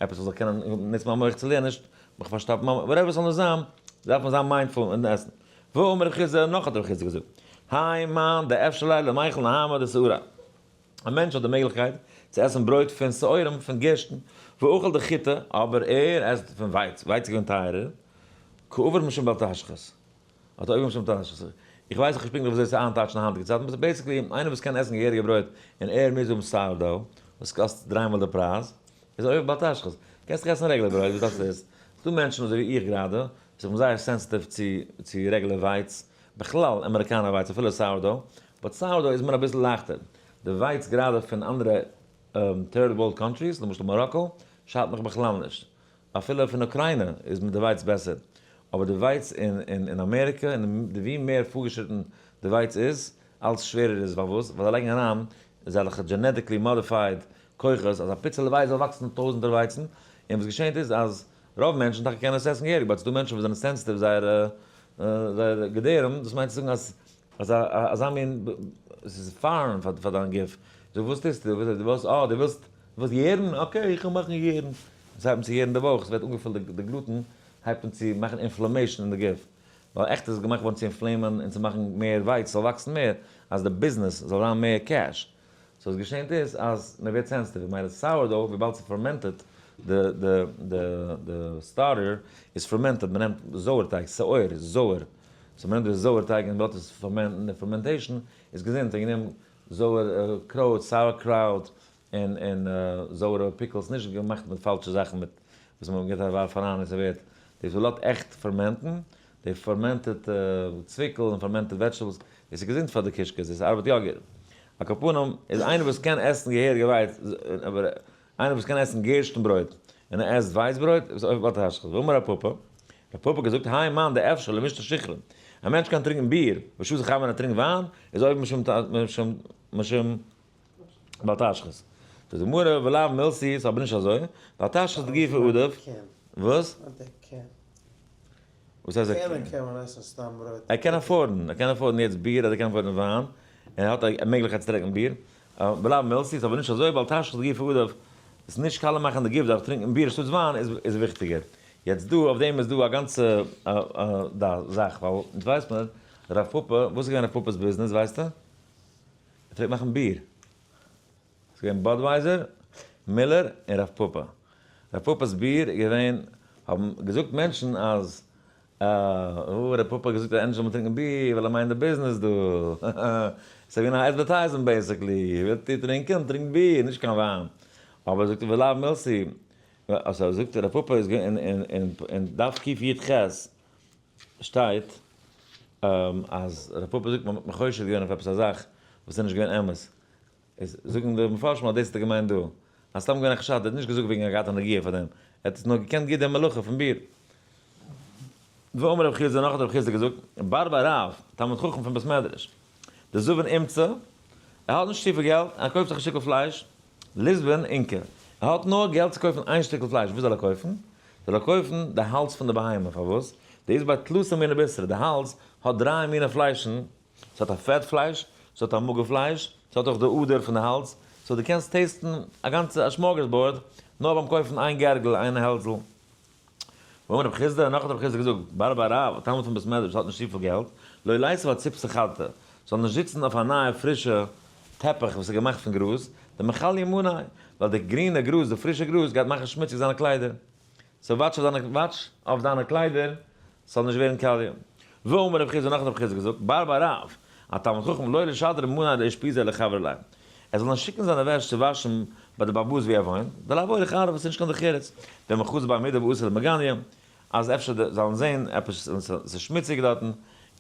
עפעס וואס זאל קענען נוצן מיין מח צו לערנען, נישט מיך פארשטאפן מיין whatever ס'זאל נאר זיין, דארף מען זיין mindful אין עסן. ואמר רב חסדא, נאך האט רב חסדא געזאגט, האי מאן דאפשר ליה למיכל נהמא דשערי. א מענטש האט די מעגליכקייט צו עסן ברויט פון שעורים, פון גערשטן, ואכל דחיטי, אבער ער עסט פון ווייץ, ווייץ איז געווען טייערער, קעבר משום בל תשחית, האט ער עובר משום בל תשחית. איך ווייס נישט פונקטליך וויאזוי עס איינטייטשן אין היינטיגע צייטן, but basically איינער וואס קען עסן געהעריגע ברויט און ער מוז האבן sourdough וואס קאסט דריי מאל די פרייז, איז אויך בל תשחית. קענסט דאך עסן regular ברויט, וואס דארפסטו דאס? ס'דא מענטשן אזוי ווי איך גראדע, וואס איך בין זייער sensitive צו regular ווייץ, בכלל אמעריקאנער ווייץ אפילו sourdough, but sourdough איז מיר אביסל לייכטער. די ווייץ גראדע פון אנדערע third world countries, למשל מאראקא, שאדט מיך בכלל נישט. אפילו פון אוקריינע איז מיר די ווייץ בעסער. אבער די ווייץ אין אמעריקע, און די ווי מער פארגעשריטן די ווייץ איז, אלץ שווערער איז. פארוואס? ווייל זיי לייגן אריין אזעלכע genetically modified כוחות אז א פיצעלע ווייץ זאל וואקסן טויזענטער ווייצן, און וואס געשענט איז אז רוב מענטשן טאקע קענען עס עסן געהעריג, but ס'דא מענטשן וואס זענען sensitive זייערע געדערים, דאס מיינט צו זאגן אז אזא מין, ס'איז foreign פאר דיין גוף. זאג וואס טוסטו? דו ווילסט, אה דו ווילסט יערן? Okay איך וועל מאכן יערן. עס הייבט אן צו יערן די בויך, עס ווערט אנגעפילט די gluten הייבט אן צו מאכן inflammation אין די גוף, ווייל עכט איז עס געמאכט געווארן צו inflame ען און צו מאכן מער ווייץ זאל וואקסן מער, אז די ביזנעס זאל זיין מער cash. so וואס געשענט איז אז מען ווערט sensitive, ממילא sourdough וויבאלד ס'איז fermented, די די די די starter איז fermented, מען נעמט זויערטייג, שאור איז זויער, so מען נעמט די זויערטייג און מ'לאזט עס ferment ן, די fermentation איז געזונט וועגן דעם זויער קרויט, sauerkraut, און און זויערע pickles, נישט געמאכט מיט פאלשע זאכן מיט וואס מען גיבט א ווארף אריין און ס'ווערט, דאס וואס לאזט עכט ferment ן, די fermented צוויקל און fermented vegetables, דאס איז געזונט פאר די קישקעס, דאס ארבעט יא גוט. על כל פנים, איז איינער וואס קען עסן געהעריגע ווייץ, אבער איינער וואס קען עסן גערשטן ברויט און ער עסט ווייץ ברויט, איז אויך בל תשחית. ואמר רב פפא, רב פפא האט געזאגט, האי מאן דאפשר למישתי שיכרא, א מענטש קען טרינקען ביר, ושתי חמרא און ער טרינקט וויין, איז אויך משום משום בל תשחית. זאגט די גמרא, ולאו מילתא היא, ס'איז אבער נישט אזוי, בל תשחית דגופא עדיף, וואס? וואס הייסט ער קענען קען מען עסן סתם ברויט. ער קען afford ן, ער קען afford ן יעצט ביר אדער קען afford ן וויין, און ער האט א מעגליכקייט צו טרינקען ביר, ולאו מילתא היא איז אבער נישט אזוי ווייל תשחית דגופא עדיף, עס נישט קאלע מאכן די גוף דורך טרינקען ביר אנשטאטס וויין איז וויכטיגער. יעצט דא אויף דעם איז דא א גאנצע זאך, ווייל אונז ווייסט מען רב פפא, וואס איז געווען רב פפא'ס ביזנעס ווייסטו? ער פלעגט מאכן ביר. ס'איז געווען באדווייזער, מילער און רב פפא. רב פפא'ס ביר איז געווען, האבן געזאגט מענטשן אז אה, רב פפא האט געזאגט אז ענדערש זאל מען טרינקען ביר ווייל ער מיינט די ביזנעס דא. ס'איז געווען א advertisement basically, ווילט איר טרינקען, טרינקט ביר, נישט קיין וויין. אבער זאגט ער ולאו מילתא היא, אזוי זאגט רב פפא איז געווען אין דף קי"ח שטייט אז רב פפא זאגט מען האט מיך חושד געווען אויף עפעס א זאך וואס איז נישט געווען אמת. איז זאגן די מפרשים אז דאס האט ער געמיינט דא, אז סתם געווען א חשד, ער האט נישט געזאגט וועגן ער האט געהאט א נגיעה פאר דעם, ער האט עס נאר געקענט גוט די מלאכה פון ביר. ואמר רב חסדא, נאך האט רב חסדא געזאגט, בר בי רב, תלמיד חכם פון בית מדרש, דזבין אומצא, ער האט נישט צופיל געלט, ער קויפט זיך א שטיקל פלייש, ליזבין אונקא, ער האט נאר געלט צו קויפן איין שטיקל פלייש, וואס זאל ער קויפן? זאל ער קויפן די האלז פון די בהמה, פארוואס? דאית ביה תלתא מיני בישרא, די האלז האט דריי מיני פליישן, ס'האט א פעט פלייש, ס'האט א מאגער פלייש, ס'האט אויך די אדער פון די האלז, so דו קענסט taste ן א גאנצע א smorgasbord נאר ביים קויפן איין גערגל, איין העלזל. ואמר רב חסדא, נאך האט רב חסדא געזאגט, בר בי רב, א תלמיד פון בית מדרש האט נישט צופיל געלט, לא ליתיב אציפתא חדתא, זאל נישט זיצן אויף א נייע פרישע טעפיך וואס איז געמאכט פון גראז, דמכליא מאניה, ווייל די גרינע גראז, די פרישע גראז גייט מאכן שמוציג זיינע קליידער. so watch אויף דיינע watch אויף דיינע קליידער ס'זאל נישט ווערן קאליע. ואמר רב חסדא נאך האט רב חסדא געזאגט, בר בי רב, א תלמיד חכם לא לישדר מאניה לאושפיזיה לחבריה ער זאל נישט שיקן זיינע וועש צו וואשן ביי די בעל הבית ווי ער וואוינט, דלאו אורח ארעא וואס איז נישט קיין דרך ארץ, דמא חזו ביה מידי ואתי למגניא, אז אפשר די זאלן זען עפעס און ס'איז שמוציג דארטן,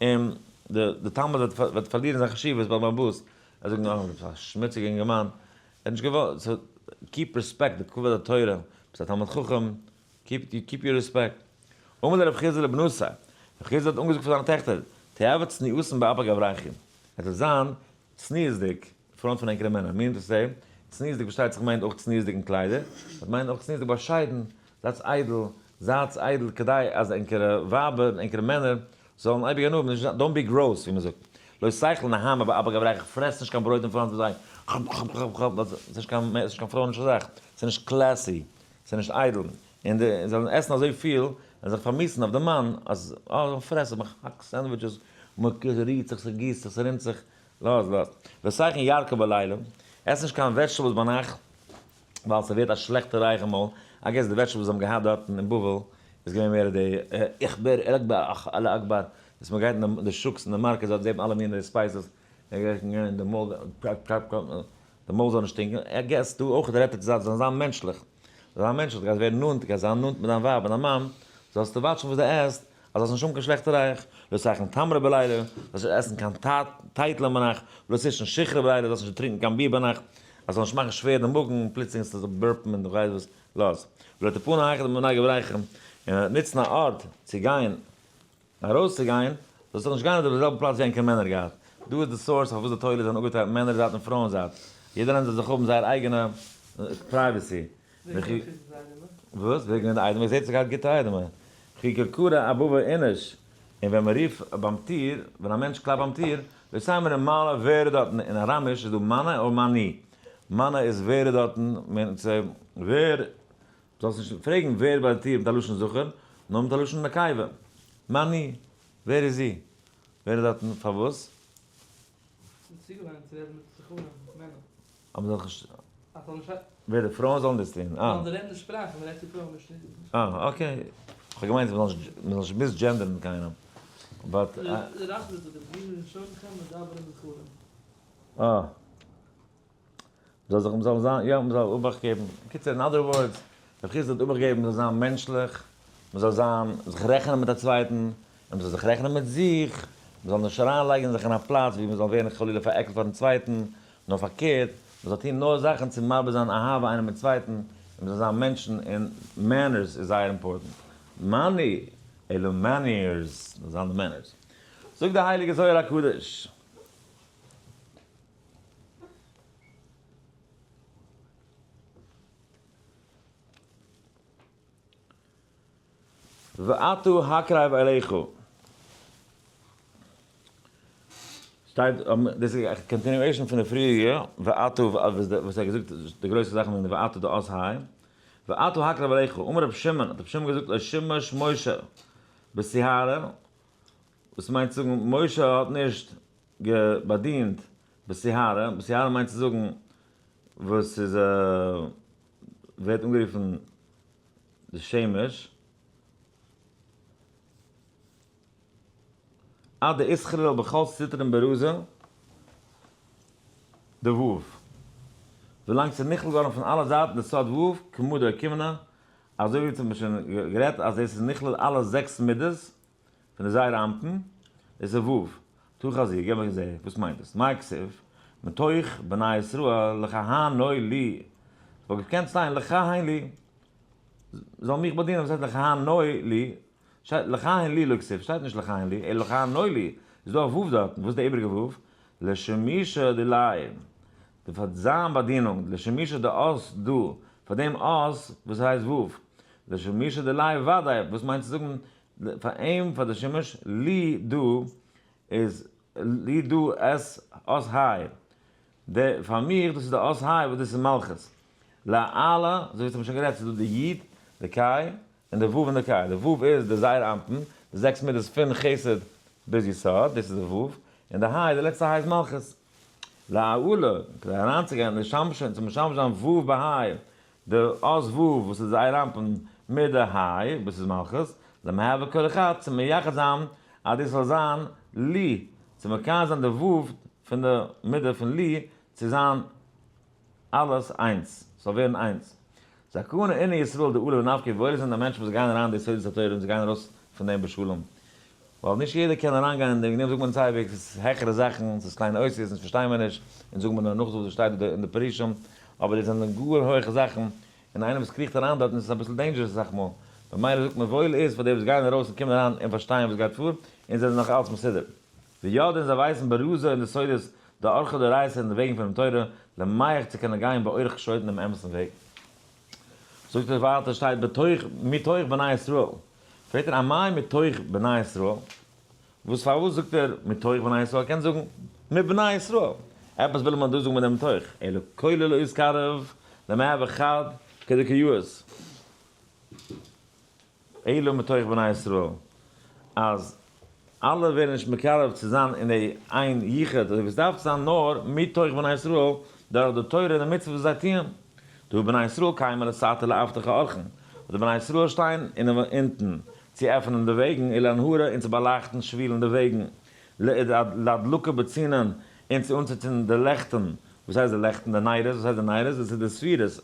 און די די תלמיד וועט וועט פארלירן זיין חשיבות ביים בעל הבית, ער זאגט נאר ביסט א שמוציגע אינגערמאן, ער האט נישט געוואלט, so keep respect די כבוד התורה, ביסט א תלמיד חכם, keep keep your respect. אמר להו רב חסדא לבנתיה, רב חסדא האט אנגעזאגט פאר זיינע טעכטער, תיהוי צניעותן באפי גברייכו, עס זאל זיין צניעות'דיג front פון ענקערע מענער, meaning to say, צניעות'דיג פארשטייט זיך מיינט אויך צניעות'דיג אין קליידער, but מיינט אויך צניעות'דיג באשיידן, זייטס איידל, זייטס איידל כדי אז ענקערע ווייבער און ענקערע מענער זאלן אייביג הנאה האבן, נישט don't be gross ווי מען זאגט, לא תיכלו נהמא באפי גברייכו, פרעסט נישט קיין ברויט אין front פון זיי, כאפ כאפ כאפ כאפ, ווייל ס'איז נישט קיין ס'איז נישט קיין פרויענישע זאך, ס'איז נישט classy, ס'איז נישט איידל, און די זאלן עסן אזוי פיל און זיך פארמיסן אויף די מאן אז אה פרעס איך האק sandwiches, מ'רירט זיך, ס'גיסט זיך, ס'רינט זיך, לאז לאז. לא תיכלון ירקא בליליא, עס נישט קיין vegetables ביינאכט, ווייל ס'ווערט א שלעכטע ריח אין מויל, I guess די vegetables וואס זיי האבן געהאט דארטן אין בבל איז געווען מער די איך בער עלעקבאר אך אלע אקבאר. וואס מען גייט אין די שוקס אין די market דארט זעט מען אלע מיני spices, אין די מויל, די מויל זאל נישט שטינקען, I guess דא אויך רעדט ער צו זיי זאלן זיין מענטשליך, זאל זיין מענטשליך, דו גייסט ווערן נאנט, דו גייסט זיין נאנט מיט דיין ווייב און דיין מאן, זאלסטו watch ן וואס דו עסט, אז זאלסט נישט האבן קיין שלעכטע ריח, לא תאכל תמרי בלילה, זאלסט נישט עסן קיין טייטלען ביינאכט, לא תשתון שיכרא בלילה, זאלסט נישט טרינקען קיין ביר ביינאכט, אז זאל נישט מאכן שווער די מאגן, פלוצלינג זאלסטו burp ן און דו ווייסט וואס, לאז. ולא תפנה היכא דמנהגי ברייכם, און נוצן א ארט צו גיין, ארויסצוגיין, זאלסט זיך נישט גיין אויף די זעלבע פלאץ ווי ענקער מענער גייט. דא איז די source פארוואס די toilet זענען אפגעטיילט מענער זייט און פרויען זייט. יעדער איינער זאל זיך האבן זייער אייגענע privacy. וואס? ווער געווען די איידעמער? זעהט זיך געהאט גוטע איידעמער. כי כרכרה אבבה איניש. און ווען מען רופט ביים טיר, ווען א מענטש קלאפט ביים טיר, לא תימרון מנה ווער איז דארטן, אין אראמיש איז דא מנה און מני. מנה איז ווער איז דארטן, מיינט צו ווער, זאלסט נישט פרעגן ווער ביי די טיר מיט א לשון זכר, נאר מיט א לשון נקבה. מני, ווער איז זי? ווער איז דארטן? פארוואס? צוגעוואוינט צו רעדן מיט זכרים, מענער. אז מ'זאל נישט. ווער די פרויען זאלן דאס טון? אה. זאלן זיי רעדן די שפראך ווען מ'רעדט צו פרויען נישט. אה, okay. כ'האב געמיינט מ'זאל נישט מ'זאל נישט misgender ן קיינעם. But. רש"י זאגט בלשונכם מדברים זכרים. אה. מ'זאל זיך מ'זאל זיין יא מ'זאל אובאכט געבן. קיצור in other words, דער חיזוק האט אובאכט געבן מ'זאל זיין מענטשליך, מ'זאל זיין זיך רעכענען מיט א צווייטן, און מ'זאל זיך רעכענען מיט זיך, מ'זאל נישט אריינלייגן זיך אין א פלאץ ווי מ'זאל ווערן חלילה פארעקלט פארן צווייטן, נאר פארקערט, מ'זאל טון נאר זאכן צו מרבה זיין אהבה איינער מיטן צווייטן, און מ'זאל זיין מענטשן, און manners איז זייער important. מאני, אלו manners, זאל זיין די manners. זאגט די הייליגע זוהר הקדוש. ואתה הקרב אליך. שטייט, דאס איז א continuation פון די פריעריגע ואתה וואס ער האט געזאגט די גרויסע זאכן וועגן די ואתה די אות ה'. ואתה הקרב אליך, אמר רבי שמעון, האט רבי שמעון געזאגט לא שימש משה בסיהרא, וואס מיינט צו זאגן משה האט נישט באדינט בסיהרא, בסיהרא מיינט צו זאגן וואס איז ווערט אנגערופן די שמש. עד דאיתכלל בכל סטרין ברזא דו'. ווילאנג ס'איז נכלל געווארן פון אלע זייטן די סוד ו' כמה דאוקימנא, אזוי ווי אונז האבן שוין גערעדט אז דאס איז נכלל אלע זעקס מידות פון די זייער אמתן, דאס איז ו'. תא חזי, געב א זעה, וואס מיינט דאס? מאי כתיב, מתוך בני ישראל לכהנו לי. כ'וואלט געקענט שטיין לכהן לי. זאל מיך באדינען, וואס הייסט לכהנו לי? שטייט לכהן לי לא כתיב, שטייט נישט לכהן לי, אלא לכהנו לי, איז דא א ו' דארטן, וואס איז די איבריגע ו'? לשימושא דיליה, די פאר זיין באדינונג, לשימושא דאות דא, פאר דעם אות וואס הייסט ו', לשימושא דיליה ודאי, וואס מיינט צו זאגן פאר אים פאר די שימוש, לי דא איז לי דא עס אות היי, די פאר מיך דאס איז די אות היי וואס דאס איז מלכות, לאללה, אזוי ווי אונז האבן שוין גערעדט ס'איז דא די י' די קיי, און די ו' און די קיי. די ו' איז די זעיר אנפין, די זעקס מידות פון חסד ביז יסוד, דאס איז די ו', און די היי, די לעצטע היי איז מלכות. לעולה, כדי אריינצוגיין אין די שמשון, צו משמש זיין ו' בהיי, די אות ו' וואס איז זעיר אנפין מיט די היי וואס איז מלכות, למהווה כל אחד, צו מייחד זיין אז דאס זאל זיין לי, צו מקיים זיין די ו' פון די מידה פון לי, צו זיין אלעס איינס, ס'זאל ווערן איינס. זכאין אינון ישראל דעלו ונפקי, וואויל זענען די מענטשן וואס גייען אריין אין די סודות התורה און זיי גייען ארויס פון דעם בשלום. ווייל נישט יעדער קען אריינגיין אין דעם, וועגן דעם זאגט מען אונז אייביג, ס'איז העכערע זאכן, ס'איז קליינע אותיות, אונז פארשטייען מיר נישט, אונז זאגן מיר נאר נאך וואס שטייט אין די פירושים, אבער דאס זענען גאר הויכע זאכן, און איינער וואס קריכט אריין דארטן איז עס אביסל dangerous אסאך מאל. במילא זאגט מען וואויל איז פאר די וואס גייען ארויס און קומען אריין און פארשטייען וואס גייט פאר, און זענען נאך אלץ מסודר. וידעין זיי ווייסן ברזא אין די סודות דאורחא דאורייתא אין די וועגן פונעם תורה, למיהך צו קענען גיין באורח שוטה דעם אמת'ן וועג. זאגט ער ווייטער שטייט בתוך מתוך בני ישראל, פרעגט ער אמאי מתוך בני ישראל, וואס פארוואס זאגט ער מתוך בני ישראל, ער קען זאגן מבני ישראל, עפעס וויל מען דא זאגן מיט דעם מתוך, אלא כולל לא יתקרב למהוי חד כדקיות. אלא מתוך בני ישראל, אז אלע ווערן נישט מקרב צו זיין אין די איין יחוד אזוי ווי עס דארף צו זיין, נאר מתוך בני ישראל, דורך די תורה און די מצוות וואס זיי טוען. דהא בני ישראל קיימי לתתא לאבטחא אורחין, ווייל די בני ישראל שטייען אונטן. צו עפענען די וועגן, ולאנהורא, און צו באלייכטן שבילים די וועגן, לאדלקא בצינן, און צו אנצוצינדן די לעכטן, וואס הייסט די לעכטן? די נרות, וואס הייסט די נרות? דאס איז די ספירות,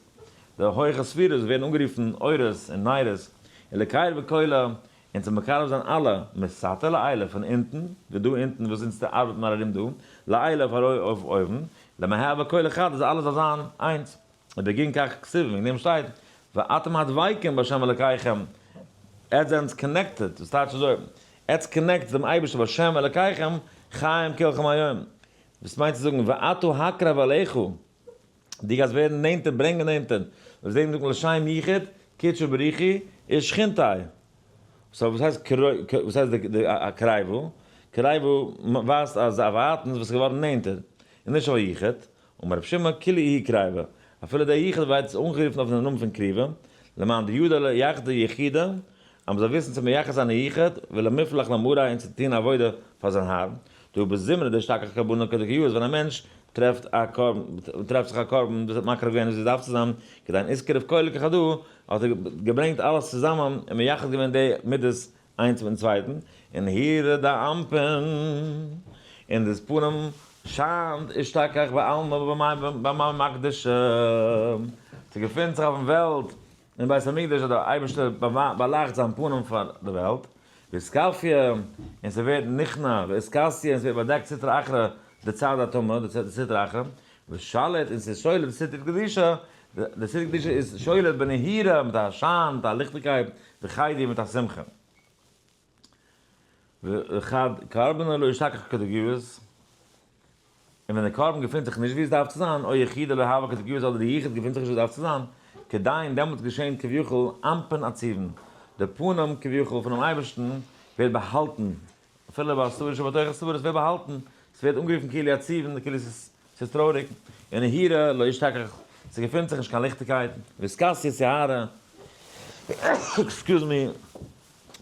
די הויכע ספירות ווערן אנגערופן אורות און נרות, ולקרבא כולא, און צו מקרב זיין אלע, מתתא לעילא, פון אונטן, ווי דא אונטן וואס אונז ארבעט מיר ארום דא, לעילא אויף אויבן, למהוי כולא חד, אז אלעס זאל זיין איינס. ובגין כך כתיב, וועגן דעם שטייט, ואתם הדבקים בה' אלקיכם, עטס זענטס connected, דאס טייטש אזוי, עטס connect דעם אייבערשטער בה' אלקיכם, חיים כולכם היום. דאס מיינט צו זאגן, ואתה הקרב אליך, דו גייסט ווערן נענטער, ברענגען נענטער, וואס דעם זאגט מען לשם יחוד, קודשא בריך הוא, ושכינתיה. so וואס הייסט וואס הייסט די קרבו? קרבו ווייזט אז א ווייטנס וואס איז געווארן נענטער, און נישט אויף א יחוד. אמר רבי שמעון, כולהו איהו קריבה, אפילו דער יחוד ווערט אנגערופן אויף דעם נאמען פון קריבה, למען דידע ליחדא יחידא, אז מ'זאל וויסן צו מייחד זיין א יחוד, ולמיפלח למריה און צו טון עבודה פאר זיין האר. דהא בזמנא דאשתכח קרבנא כדקא יאות ווען א מענטש טרעפט א קרבן, טרעפט זיך א קרבן וואס האט מקריב געווען ווי עס דארף צו זיין, כדין אתקריב כולא כחדא, האט ער געברענגט אלעס צוזאמען און מייחד געווען די מידות איינס מיטן צווייטן, ונהירא דאנפין, און דאס פנים שיינט אשתכח בעלמא במאי מקדשא, ס'געפינט זיך אויפן וועלט אין בית המקדש האט דער אייבערשטער באלייכט זיין פנים פאר די וועלט, ואתכפיא, און ס'ווערט נכנע, ואתכסיא, און ס'ווערט באדעקט סטרא אחרא די צד הטומאה, די סטרא אחרא, ושליט, און ס'איז שולט סטרא קדישא, די סטרא קדישא איז שולט בנהירא מיט א שיין, מיט א ליכטיגקייט, וחדי מיט א שמחה. וחד קרבנא לא אשתכח כדקא יאות, און ווען דער קרבן געפינט זיך נישט ווי עס דארף צו זיין, או יחודא לא הוה כדקא יאות אדער די יחוד געפינט זיך נישט ווי עס דארף צו זיין, כדין דעמאלטס געשענט כביכול אנפין עציבין, די פנים כביכול פונעם אייבערשטן ווערט באהאלטן, אפילו ביי סברה שבתוך הסברה, עס ווערט באהאלטן, עס ווערט אנגערופן כאילו עציבין, כאילו עס איז טרויעריג, ונהירא לא אשתכח, ס'געפינט זיך נישט קיין ליכטיגקייט, ואתכסיא סיהרא, excuse me,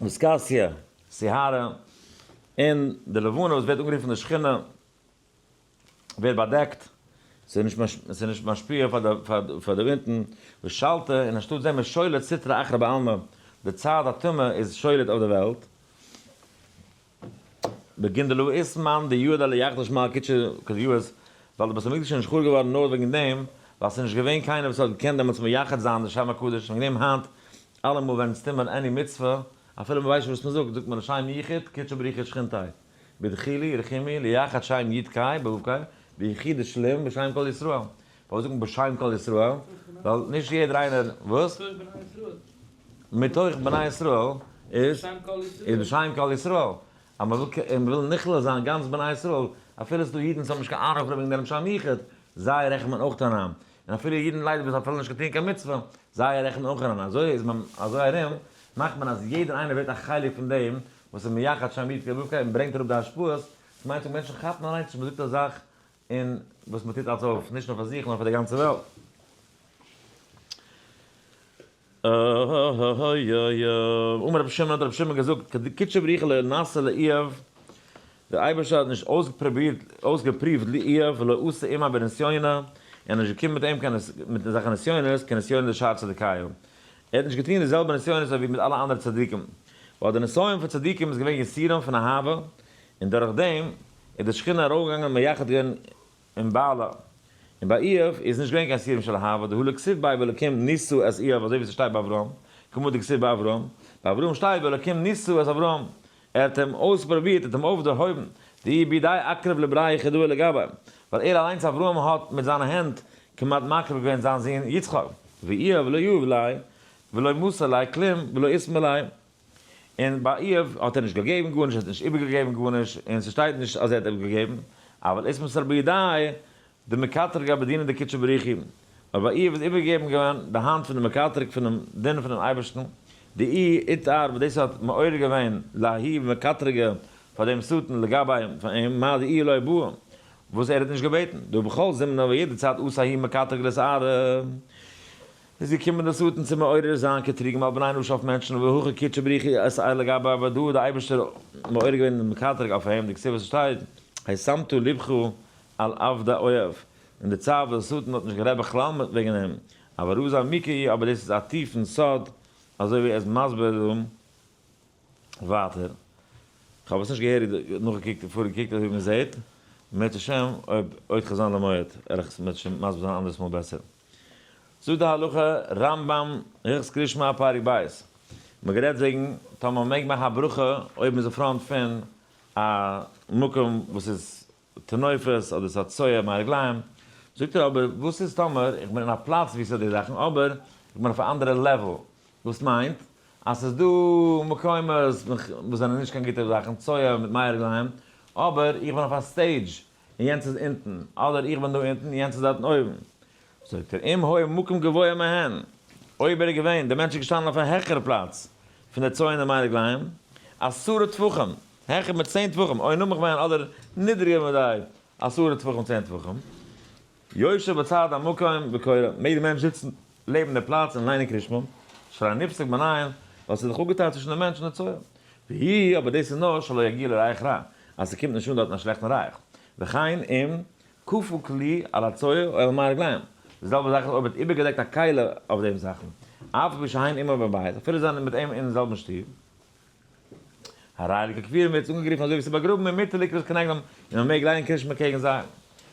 ואתכסיא סיהרא, און די לבנה וואס ווערט אנגערופן די שכינה ווערט באדעקט, ס'איז נישט משפיע פאר די ווינטן, ושלטא, און אנשטאט דעם איז שולט סטרא אחרא בעלמא, די צד הטומאה איז שולט אויף די וועלט. בגין דלא אית מאן דידע ליחדא שמיה קודשא כדקא יאות, ווייל די בית המקדש איז נישט חרוב געווארן נאר וועגן דעם, ווייל ס'איז נישט געווען קיינער וואס האט געקענט דעמאלטס מייחד זיין די שם הקדוש, וועגן דעם היינט אלעמאל ווען עס טוט מען any מצוה, אפילו מען ווייסט נישט וואס מען זאגט, זאגט מען לשם יחוד קודשא בריך הוא ושכינתיה, בדחילו ורחימו ליחד שם יוד קי בו' קי, ביחודא שלים בשם כל ישראל. פארוואס זאגט מען בשם כל ישראל? ווייל נישט יעדער איינער, וואס? מתוך בני ישראל איז בשם כל ישראל. אז מען וויל נכלל זיין גאנץ בני ישראל, אפילו עס איז דא אידן וואס האבן נישט קיין אהנונג וועגן דעם שם יחוד, זיי רעכנט מען אויך אריין. און אפילו אידן ליידער וואס האבן אפילו נישט געטון קיין מצוה, זיי רעכנט מען אויך אריין. אזוי איז מען, אזוי ארום מאכט מען אז יעדער איינער ווערט א חלק פון דעם וואס איז מייחד שם יוד קי וו קי און ברענגט אראפ די השפעות. דאס מיינט אז מענטשן כאפן אליינס נישט, מען זאגט א זאך און וואס מען טוט אלץ אויף, נישט נאר פאר זיך נאר פאר די גאנצע וועלט. אמר רבי שמעון, האט רבי שמעון געזאגט, קודשא בריך הוא לא נסה לאיוב, דער אייבערשטער האט נישט אויסגעפרובירט, אויסגעפריווט לאיוב, ולא אתא עמיה בנסיונא, און נישט געקומען מיט אים קיין מיט אזעלכע נסיונות, כנסיונא דשאר צדיקייא. ער האט נישט געטון די זעלבע נסיונות אזוי ווי מיט אלע אנדערע צדיקים. ווייל די נסיון פון צדיקים איז געווען יסורים פון אהבה, און דורך דעם איז די שכינה ארויפגעגאנגען מייחד געווען אין בעלה, און ביי איוב איז נישט געווען קיין יסורים של אהבה, דהא לא כתיב ביה והאלקים נסה את איוב אזוי ווי ס'שטייט ביי אברהם, כמה דכתיב ביי אברהם, ביי אברהם שטייט והאלקים נסה את אברהם, ער האט אים אויספרובירט, ער האט אים אויפדערהויבן, דאיהו בידיה אקריב לבריה יחידאה לגביה, ווייל ער אליינס אברהם האט מיט זיינע הענט כמעט מקריב געווען זיין זון יצחק, ואיוב לא יהיב ליה ולא מסר ליה כלום ולא אתמר ליה. און ביי איוב האט ער נישט געגעבן גארנישט, ער האט נישט איבערגעגעבן גארנישט, און ס'שטייט נישט אז ער האט איבערגעגעבן, אבל אתמסר בידיה דמקטרגא בדינא דקודשא בריך הוא, אבער ביי איוב איז איבערגעגעבן געווארן די האנט פון די מקטרג פונעם דין פונעם אייבערשטן, דאיהו אתער וואס דאס האט מעורר געווען לההוא מקטרגא פאר דעם שטן לגבי פאר אים, מה דאיהו לא בעא, וואס ער האט נישט געבעטן, דהא בכל זמנא ביי יעדע צייט אתא ההוא מקטרגא לאתערא. איז געקומען דער שטן צו מעורר זיין קטרוגים על בני אנוש אויף מענטשן, והכא קודשא בריך הוא אתער לגביה אבער דא האט דער אייבערשטער מעורר געווען דעם מקטרג אויף אים, דכתיב וואס עס שטייט, השמת לבך על עבדי אויב, אין די צייט וואס דער שטן האט נישט גערעדט בכלל וועגן אים, אבל רזא עמיקא היא, אבער דאס איז א טיפן סוד, אזוי ווי ער איז מסביר דא. ווייטער, כ'האב עס נישט געהעריג נאכגעקוקט און פארגעקוקט אזוי ווי מען זעט, אם ירצה השם אויב עוד חזון למועד וועל איך עס אם ירצה השם מסביר זיין אנדערס מאל בעסער. זאגט די הלכה, רמב ם, הלכות קריאת שמע פרק ב', מ'האט גערעדט וועגן טאמער מ'מעג מאכן א ברכה אויב מ'איז אין front פון א מקום וואס איז טינופת אדער ס'האט צואה מי רגליים, זאגט ער אבער וואס איז טאמער איך בין אין א פלאץ ווי ס'האט די זאכן אבער איך בין אויף א אנדערע level, וואס מיינט אז ס'איז דא מקומות וואס זענען נישט קיין גוטע זאכן, צואה מיט מי רגליים, אבער איך בין אויף א stage און יענץ איז אונטן, אדער איך בין דא אונטן און יענץ איז דארטן אויבן. זאגט ער, אם היה מקום גבוה מהן, אויב ער איז געווען, דער מענטש איז געשטאנען אויף א העכערע פלאץ פון די צואה און די מי רגליים, 10 טפחים, העכער מיט 10 טפחים, או נמוך מהן אדער נידריגער מיט זיי, 10 טפחים 10 טפחים, יושב בצד המקום וקורא, מעג דער מענטש זיצן לעבן די פלאץ און ליינען קרישמע, שהרי נפסק ביניהם, ווייל ס'איז דאך אפגעטיילט צווישן די מענטש און די צואה. והיא, אבער דאס איז נאר שלא יגיע לריח רע, אז ס'קומט נישט אן דארטן א שלעכטן ריח. וכן אם כפה כלי על הצואה או על מי רגליים, די זעלבע זאך איז אויב האט איבערגעדעקט א כלי אויף דעם זאכן, אף על פי שהן עמו בבית, אפילו זיי זענען מיט אים אינעם זעלבן שטוב. הרי אלו כקבורים ווערט עס אנגעגריפן אזוי ווי עס איז באגראבן ומותר לקרות כנגדם און מען מעג לייענען קריאת שמע קעגן זיי.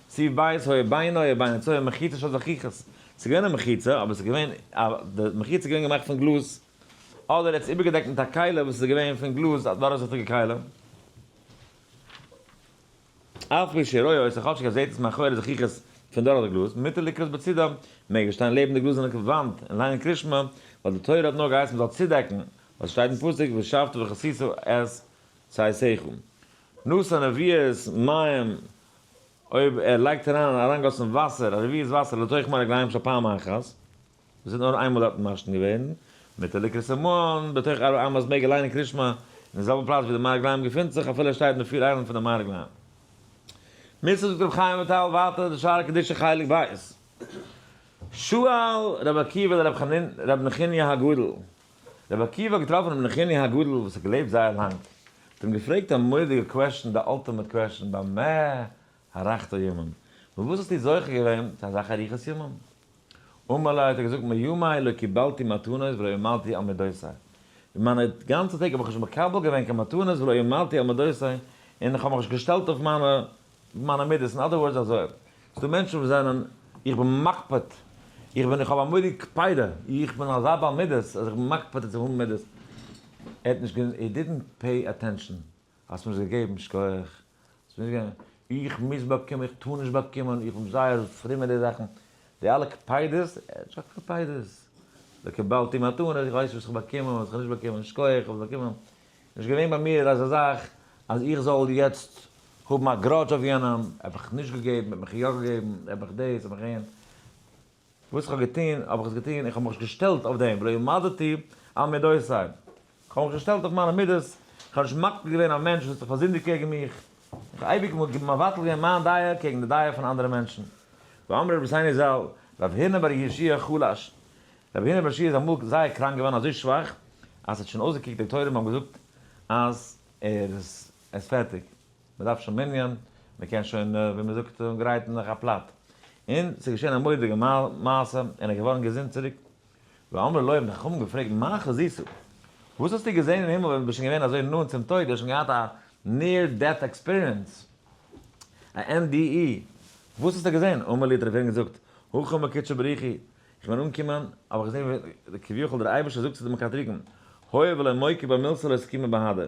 סעיף ב' היה בינו ובין הצואה מחיצה של זכוכית, ס'איז געווען א מחיצה אבער ס'איז געווען א די מחיצה איז געווען געמאכט פון גלאז אדער ער האט עס איבערגעדעקט מיט א כלי וואס איז געווען פון גלאז א דורכזיכטיגע כלי. אף פי שרואה אותו כאטשיג ער זעט עס מאחורי זכוכית פון דורך די גלאז, מותר לקרות בצידה, מעג ער שטיין לעבן די גלאזערנע וואנט און ליינען קריאת שמע, ווייל די תורה האט נאר געהייסן מ'זאל צודעקן, ווייל ס'שטייט אין פסוק ושבת וכסית את צאתך. נתן רביעית מים, אויב ער לייגט אריין אריינגאסן וואסער, א רביעית וואסער לתוך מי רגליים של פעם אחת, וואס איז נאר איינמאל דארטן משתין געווען, מותר לקרות עמהן בתוך ארבע אמות מעג ער ליינען קריאת שמע אין די זעלבע פלאץ ווי די מי רגליים געפינט זיך אפילו ער שטייט אין די פיר איילן פון די מי רגליים. מוסר זאגט רבי חיים וויטאל ווייטער די שערי קדושה חלק ב'. שאל רבי עקיבא לרבי נחוניא הגדול, רבי עקיבא האט געטראפן רבי נחוניא הגדול וואס האט געלעבט זייער לאנג, האט אים געפרעגט א מורא'דיגע question, די ultimate question, במה הארכת ימים? מיט וואס האסטו זוכה געווען צו אזא אריכות ימים? אמר לו האט ער געזאגט מימי לא קיבלתי מתנות ולא עמלתי על מדותי, אין מיינע גאנצע טעג האב איך נישט מקבל געווען קיין מתנות ולא עמלתי על מדותי, און איך האב מיך נישט געשטעלט אויף מיינע מיינע מידות, אין other words אזוי, ס'דא מענטשן וואס זענען, איך בין מקפיד, איך בין איך האב א מורא'דיגע קפידה, איך בין אזא בעל מידות אז איך בין מקפיד צו האבן מידות, ער האט נישט גע he didn't pay attention, האסט מיר עס געגעבן, שכוח, האסט מיר נישט געגעבן, איך מוז באקומען, איך טאר נישט באקומען, איך בין זייער פרום מיט די זאכן, די אלע קפידות, ער האט נישט קיין קפידות, לא קיבלתי מתנות, איך ווייס נישט וואס איך האב באקומען, וואס איך האב נישט באקומען, שכוח, איך האב עס באקומען, נישט געווען ביי מיר אזא זאך אז איך זאל יעצט האבן א grudge אויף יענעם, ער האט מיך נישט געגעבן, ער האט מיך יא געגעבן, ער האט מיך דאס, ער האט מיך יענץ. וואס איך האב געטון, האב איך עס געטון, איך האב מיך נישט געשטעלט אויף דעם, ולא עמדתי על מדותי. איך האב מיך געשטעלט אויף מיינע מידות, איך האב נישט מקפיד געווען א מענטש וואס האט זיך פארזינדיגט קעגן מיך, איך האב אייביג מבטל געווען מיין דעה קעגן די דעה פון אנדערע מענטשן. ואמרו רבותינו ז"ל, רב הונא בר יהושע חלש, רבי הונא בר יהושע איז אמאל זייער קראנק געווארן אזוי שוואך אז ס'האט שוין אויסגעקוקט דאקטוירים האבן געזאגט אז ער איז ער איז פערטיג מען דארף שוין מנין מען קען שוין ווי מען זאגט אנגרייטן נאך א פלאט און ס'איז געשען א מורא'דיגע מעשה און ער איז געווארן געזונט צוריק ואמרו לו האבן די חכמים געפרעגט מה חזית וואס האסטו געזען אין הימל ווען דו ביסט שוין געווען אזוי נאנט צום טויט דו האסט שוין געהאט א near death experience א NDE וואס האסטו געזען אמר לי האט רבי הונא געזאגט הכא מקודשא בריך הוא איך בין אנגעקומען, האב איך געזען ווי כביכול דער אייבערשטער זאגט צו די מקטריגים, הואיל ולא מוקי במילתא לא סכימי בהדיה,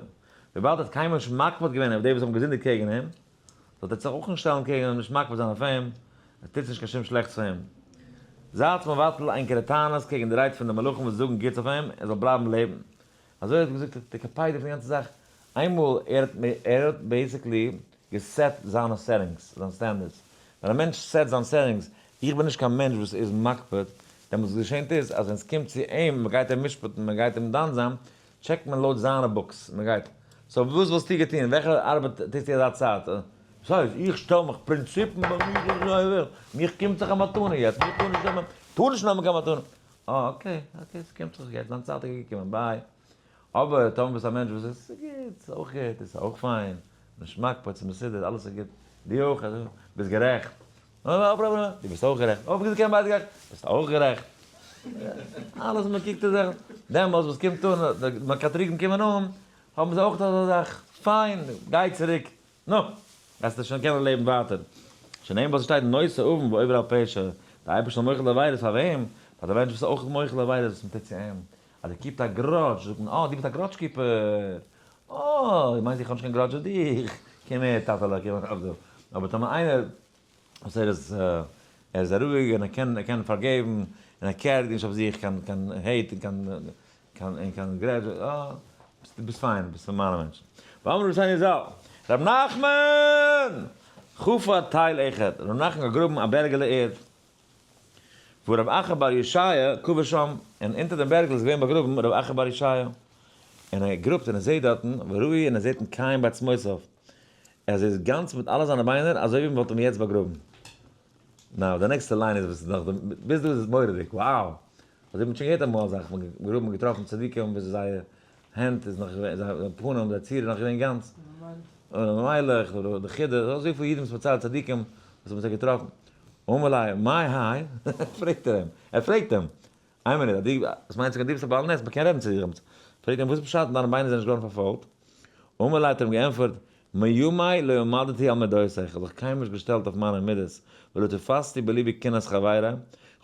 וויבאלד ער האט קיינמאל נישט מקפיד געווען אויף די וואס האבן געזינדיגט קעגן אים, זאל ער זיך אויך נישט שטעלן קעגן אים נישט מקפיד זיין אויף אים, עס טוט נישט קיין שום שלעכטס פאר אים. זייטס מבטל ענקערע טענות קעגן די רייד פון די מלאכים וואס זאגן גוטס אויף אים, ער זאל בלייבן לעבן. אזוי האט געזאגט די קפידה פון די גאנצע זאך, איינמאל ער האט ער האט basically געסעט זיינע settings, זיינע standards, ווען א מענטש סעט זיין settings, איך בין נישט קיין מענטש וואס איז מקפיד, דעמאלטס וואס געשענט איז אז ווען סקומט צו אים, מען גייט אים משפט'ן, מען גייט אים דן זיין, טשעקט מען לויט זיינע books, מען גייט, so וואס וואלסטו געטון, וועלכע ארבעט טוסטו אזא צייט, וואס הייסט, איך שטעל מיך פרינציפן ביי מיר, מיך קומט זיך א מתנה יעצט, מיך טאר נישט נעמען, טאר נישט נעמען קיין מתנה, אה okay, okay ס'קומט זיך יעצט, דיין צייט איז געקומען, bye. אבער טאמער ביסט א מענטש וואס איז ס'גוט, ס'איז אויך גוט, עס איז אויך פיין, געשמאק, ס'איז מסודר, אלעס איז גוט, דו אויך, ביסט גערעכט, דו ביסט אויך גערעכט, אויב געזאגט קען ביידע גערעכט, ביסט אויך גערעכט, אלעס מען קוקט איז דעמאלטס וואס קומט אן, די מקטריגים קומען אן, האבן זיי אויך אזא זאך, פיין, גיי צוריק, נו, וועסטו שוין קענען לעבן ווייטער. שנאמר וואס עס שטייט נושא עוון ועובר על פשע, דער אייבערשטער איז מוחל די עבירות פאר וועם? פאר די מענטש וואס איז אויך מוחל עבירות וואס מען טוט צו אים. אז ער keep ט א grudge, זאגט מען, אה, דו ביסט א grudge keeper, אה, דו מיינסט איך האב נישט קיין grudge אויף דיך, קום הער טאטעלע, קום ארויף דא. אבער טאמער איינער וואס ער איז ער איז רואיג און ער קען ער קען פארגעבן און ער carry ט נישט אויף זיך קיין קיין hate און קיין קיין און קיין grudge, אה, דו ביסט פיין, ביסט פון מיינע מענטשן. ואמרו רבותינו ז"ל, ר' נחמן! חפר תל אחד, ר' נחמן האט געגראבן א בערגעלע ערד, וואו ר' אחא בר ישעיה קבור שם, און אונטער דעם בערגל איז געווען באגראבן ר' אחא בר ישעיה, און ער גראבט און ער זעט דארטן, וראי' און ער זעט קיים בעצמותיו, ער איז גאנץ מיט אלע זיינע ביינער אזוי ווי מען וואלט אים יעצט באגראבן. now די נעקסטע line איז וואס איז נאך די, ביז דא איז עס מורא'דיג, wow! אזוי האט מען שוין געהערט אמאל א זאך, מען האט געגראבן און געטראפן צדיקים וואס זייער הענט איז נאך געווען, זייער פנים, זייער צורה איז נאך געווען גאנץ. און מיילעך, די חידא, אזויפיל אידן וואס פארציילט צדיקים וואס האבן זיי געטראפן. אמר ליה, מאי האי? פרעגט ער אים, ער פרעגט אים, איין מינוט, אז דו, וואס מיינסטו דו ביסט א בעל נס, מען קען רעדן צו דיר, פרעגט אים וואס איז פשט דיינע ביינער זענען נישט געווארן פארפוילט? אמר ליה האט ער אים געענטפערט, מימי לא עמדתי על מדותי, איך האב זיך קיינמאל נישט געשטעלט אויף מיינע מידות, ולא תפסתי בליבי קנאת חברי, איך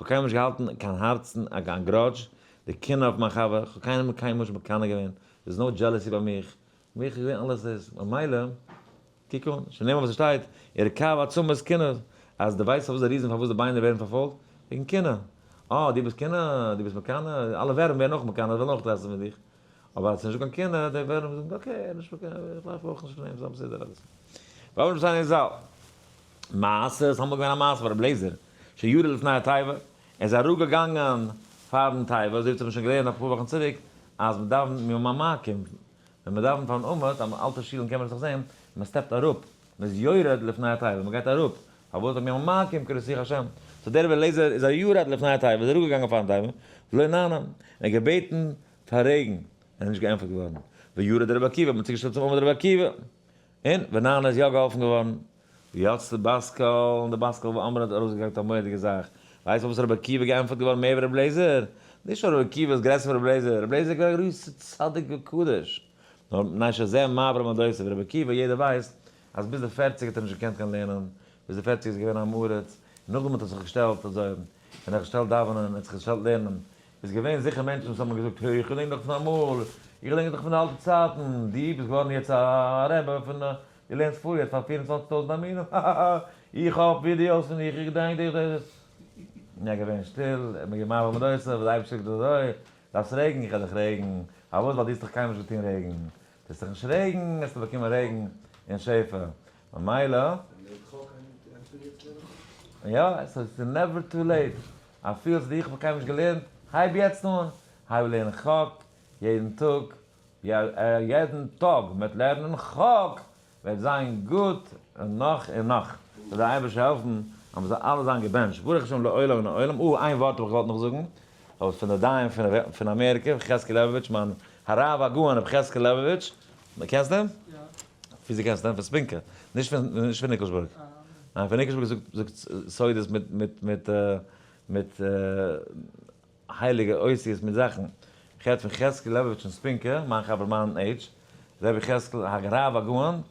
האב קיינמאל נישט געהאלטן קיין הארצן א קיין grudge, די קנאה אויף מיין חבר, איך האב קיינעם קיינמאל נישט מקנא געווען, there איז no jealousy ביי מיך, מיך איז געווען אלעס דאס, ממילא, קוק אן, שנאמר וואס עס שטייט, ירכב עצמות קנאה, אז דו ווייסט פארוואס די reason פארוואס די ביינער ווערן פארפוילט? וועגן קנאה. אה, דו ביסט קנאה, דו ביסט מקנא, אלע ווערים ווערן אויך מקנא, זיי ווילן אויך עסן פון דיך. אבער אז עס איז נישטא קיין קנאה, די ווערים זאגן, okay, ער איז נישט מקנא, איך לויף אויך נישט פון אים, ס'איז א מסודר אלעס. ואמר רבי סעדיה ז"ל, מעשה, עס איז אמאל געווען א מעשה פאר רבי לעזער, שירד לפני התיבה, ער איז אראפגעגאנגען פארן תיבה, אזוי ווי אונז האבן שוין געלערנט אפאר וואכן צוריק, אז מען דאווענט ממעמקים, ווען מען דאווענט פארן עמוד, אן אלטע שול קען מען עס נאך זען, מען step ט אראפ, מען איז יורד לפני התיבה, מען גייט אראפ, פארוואס זאגט מען ממעמקים קראתיך השם? so דער רבי אליעזר איז א יורד לפני התיבה, איז אראפגעגאנגען פארן תיבה, ולא נענה, און ער האט געבעטן פאר רעגן, און איז נישט געענטפערט געווארן, וירד רבי עקיבא, מען האט צוגעשטעלט צום עמוד רבי עקיבא, און ונענה איז יא געהאלפן געווארן, ויצתה בת קול, און די בת קול ואמרה האט ארויסגעגאנגט א מורא'דיגע זאך, ווייסט פארוואס רבי עקיבא געענטפערט געווארן מער ווי רבי אליעזר? נישט ווייל רבי עקיבא איז גרעסער פון רבי אליעזר, רבי אליעזר איז געווען א גרויסע צדיק וקדוש, נאר מפני שזה מעביר מדותיו, רבי עקיבא יעדער ווייסט אז ביז די פערציג האט ער נישט געקענט קיין לערנען, ביז די פערציג איז געווען עם הארץ, און נאכדעם האט ער זיך געשטעלט אזוי, און ער האט געשטעלט דאווענען, ער האט זיך געשטעלט לערנען, איז געווען זיכער מענטשן וואס האבן געזאגט, העי, איך געדענק נאך פון אמאל, איך געדענק נאך פון די אלטע צייטן, דו ביסט געווארן יעצט א רבי פון, דו לערנסט פאר יעצט פאר 24,000 מאמינים, האהאהא, איך האב ווידיאוס פון דיך, איך געדענק דיך, דאס. און ער איז געווען שטיל, ער האט מיר געמאכט ביים דוסה, וואס די אייבערשטער זאגט אזוי, דארפסט רעגן, איך וועל דיך רעגן, פארוואס, ווייל דו האסט דאך קיינמאל נישט געטון רעגן, טוסט דיך נישט רעגן, וועסטו באקומען רעגן און שפע, ממילא. יא, ס'איז never too late, אפילו אז איך האב קיינמאל נישט געלערנט, הייב יעצט אן, הייב לערן חק, יעדן טאג, יעדן טאג מיט לערנען חק וועט זיין גוט און נאך און נאך, זאל דער אייבערשטער העלפן אז מ'זאל אלע זיין געבענטשט, ברוך השם לעולם ולעולם, אה איין ווארט האב איך געוואלט נאך זאגן, אבער פון די דיין פון אמעריקע, ר' חזקי לעבאוויטש, מיין הרב הגאון ר' חזקי לעבאוויטש, קענסט אים? יא. וויאזוי קענסטו אים? פון ספינקא, נישט פון נישט פון ניקלשבורג. ניין פון ניקלשבורג זאגט זאגט סודות מיט מיט מיט מיט הייליגע אותיות מיט זאכן. כ'רעד פון חזקי לעבאוויטש פון ספינקא, מיין חבר מיין עידזש, רבי חזקל הרב הגאון,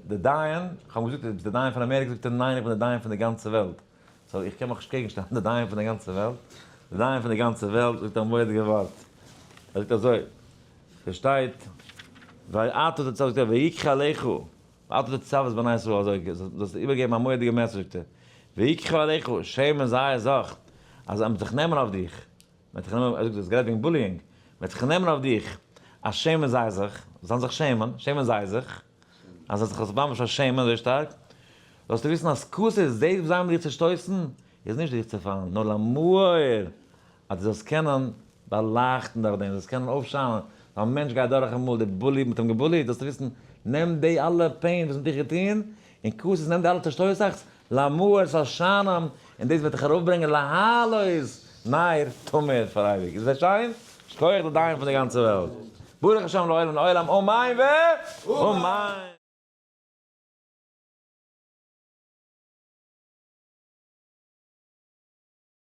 די דיין, כ'האב אים געזאגט דו ביסט די דיין פון אמעריקע, זאגט ער ניין איך בין די דיין פון די גאנצע וועלט. so איך קען מיך נישט קעגן שטעלן די דיין פון די גאנצע וועלט, די דיין פון די גאנצע וועלט זאגט א מורא'דיגע ווארט, ער זאגט אזוי, ס'שטייט ואתה תצוה זאגט ער ויקחו אליך, ואתה תצוה את בני ישראל אזוי זאלסטו איבערגעבן א מורא'דיגע message זאגט ער, ויקחו אליך שמן זית זך, אז מ'וועט זיך נעמען אויף דיך, מ'וועט זיך נעמען, ער זאגט דאס גערעדט וועגן bullying, מ'וועט זיך נעמען אויף דיך, אז שעמען זיי זיך, זאלן זיך שעמען, שעמען זיי זיך, אז זיי זיך ממש פארשעמען אזוי שטארק, זאלסטו וויסן אז כתר איז דאס וואס זיי האבן דיר צעשטויסן, איז נישט דיר צו פאלן, נאר למאור, אז דו זאלסט קענען באלייכטן דורך דעם, זאלסט קענען אויפשיינען, ווייל א מענטש גייט דורך אמאל, די bully, מ'האט אים גע bully ט, זאלסטו וויסן, נעם די אלע pain וואס מ'האט דיך געטון, און כתר נעם די אלע צעשטויסאכטס, למאור, עס זאל שיינען, און דאס וועט דיך ארויפברענגען להעלות נר תמיד פאר אייביג. איז דאס שיין? שכוח די דיין פון די גאנצע וועלט. ברוך השם לעולם לעולם אמן ואמן.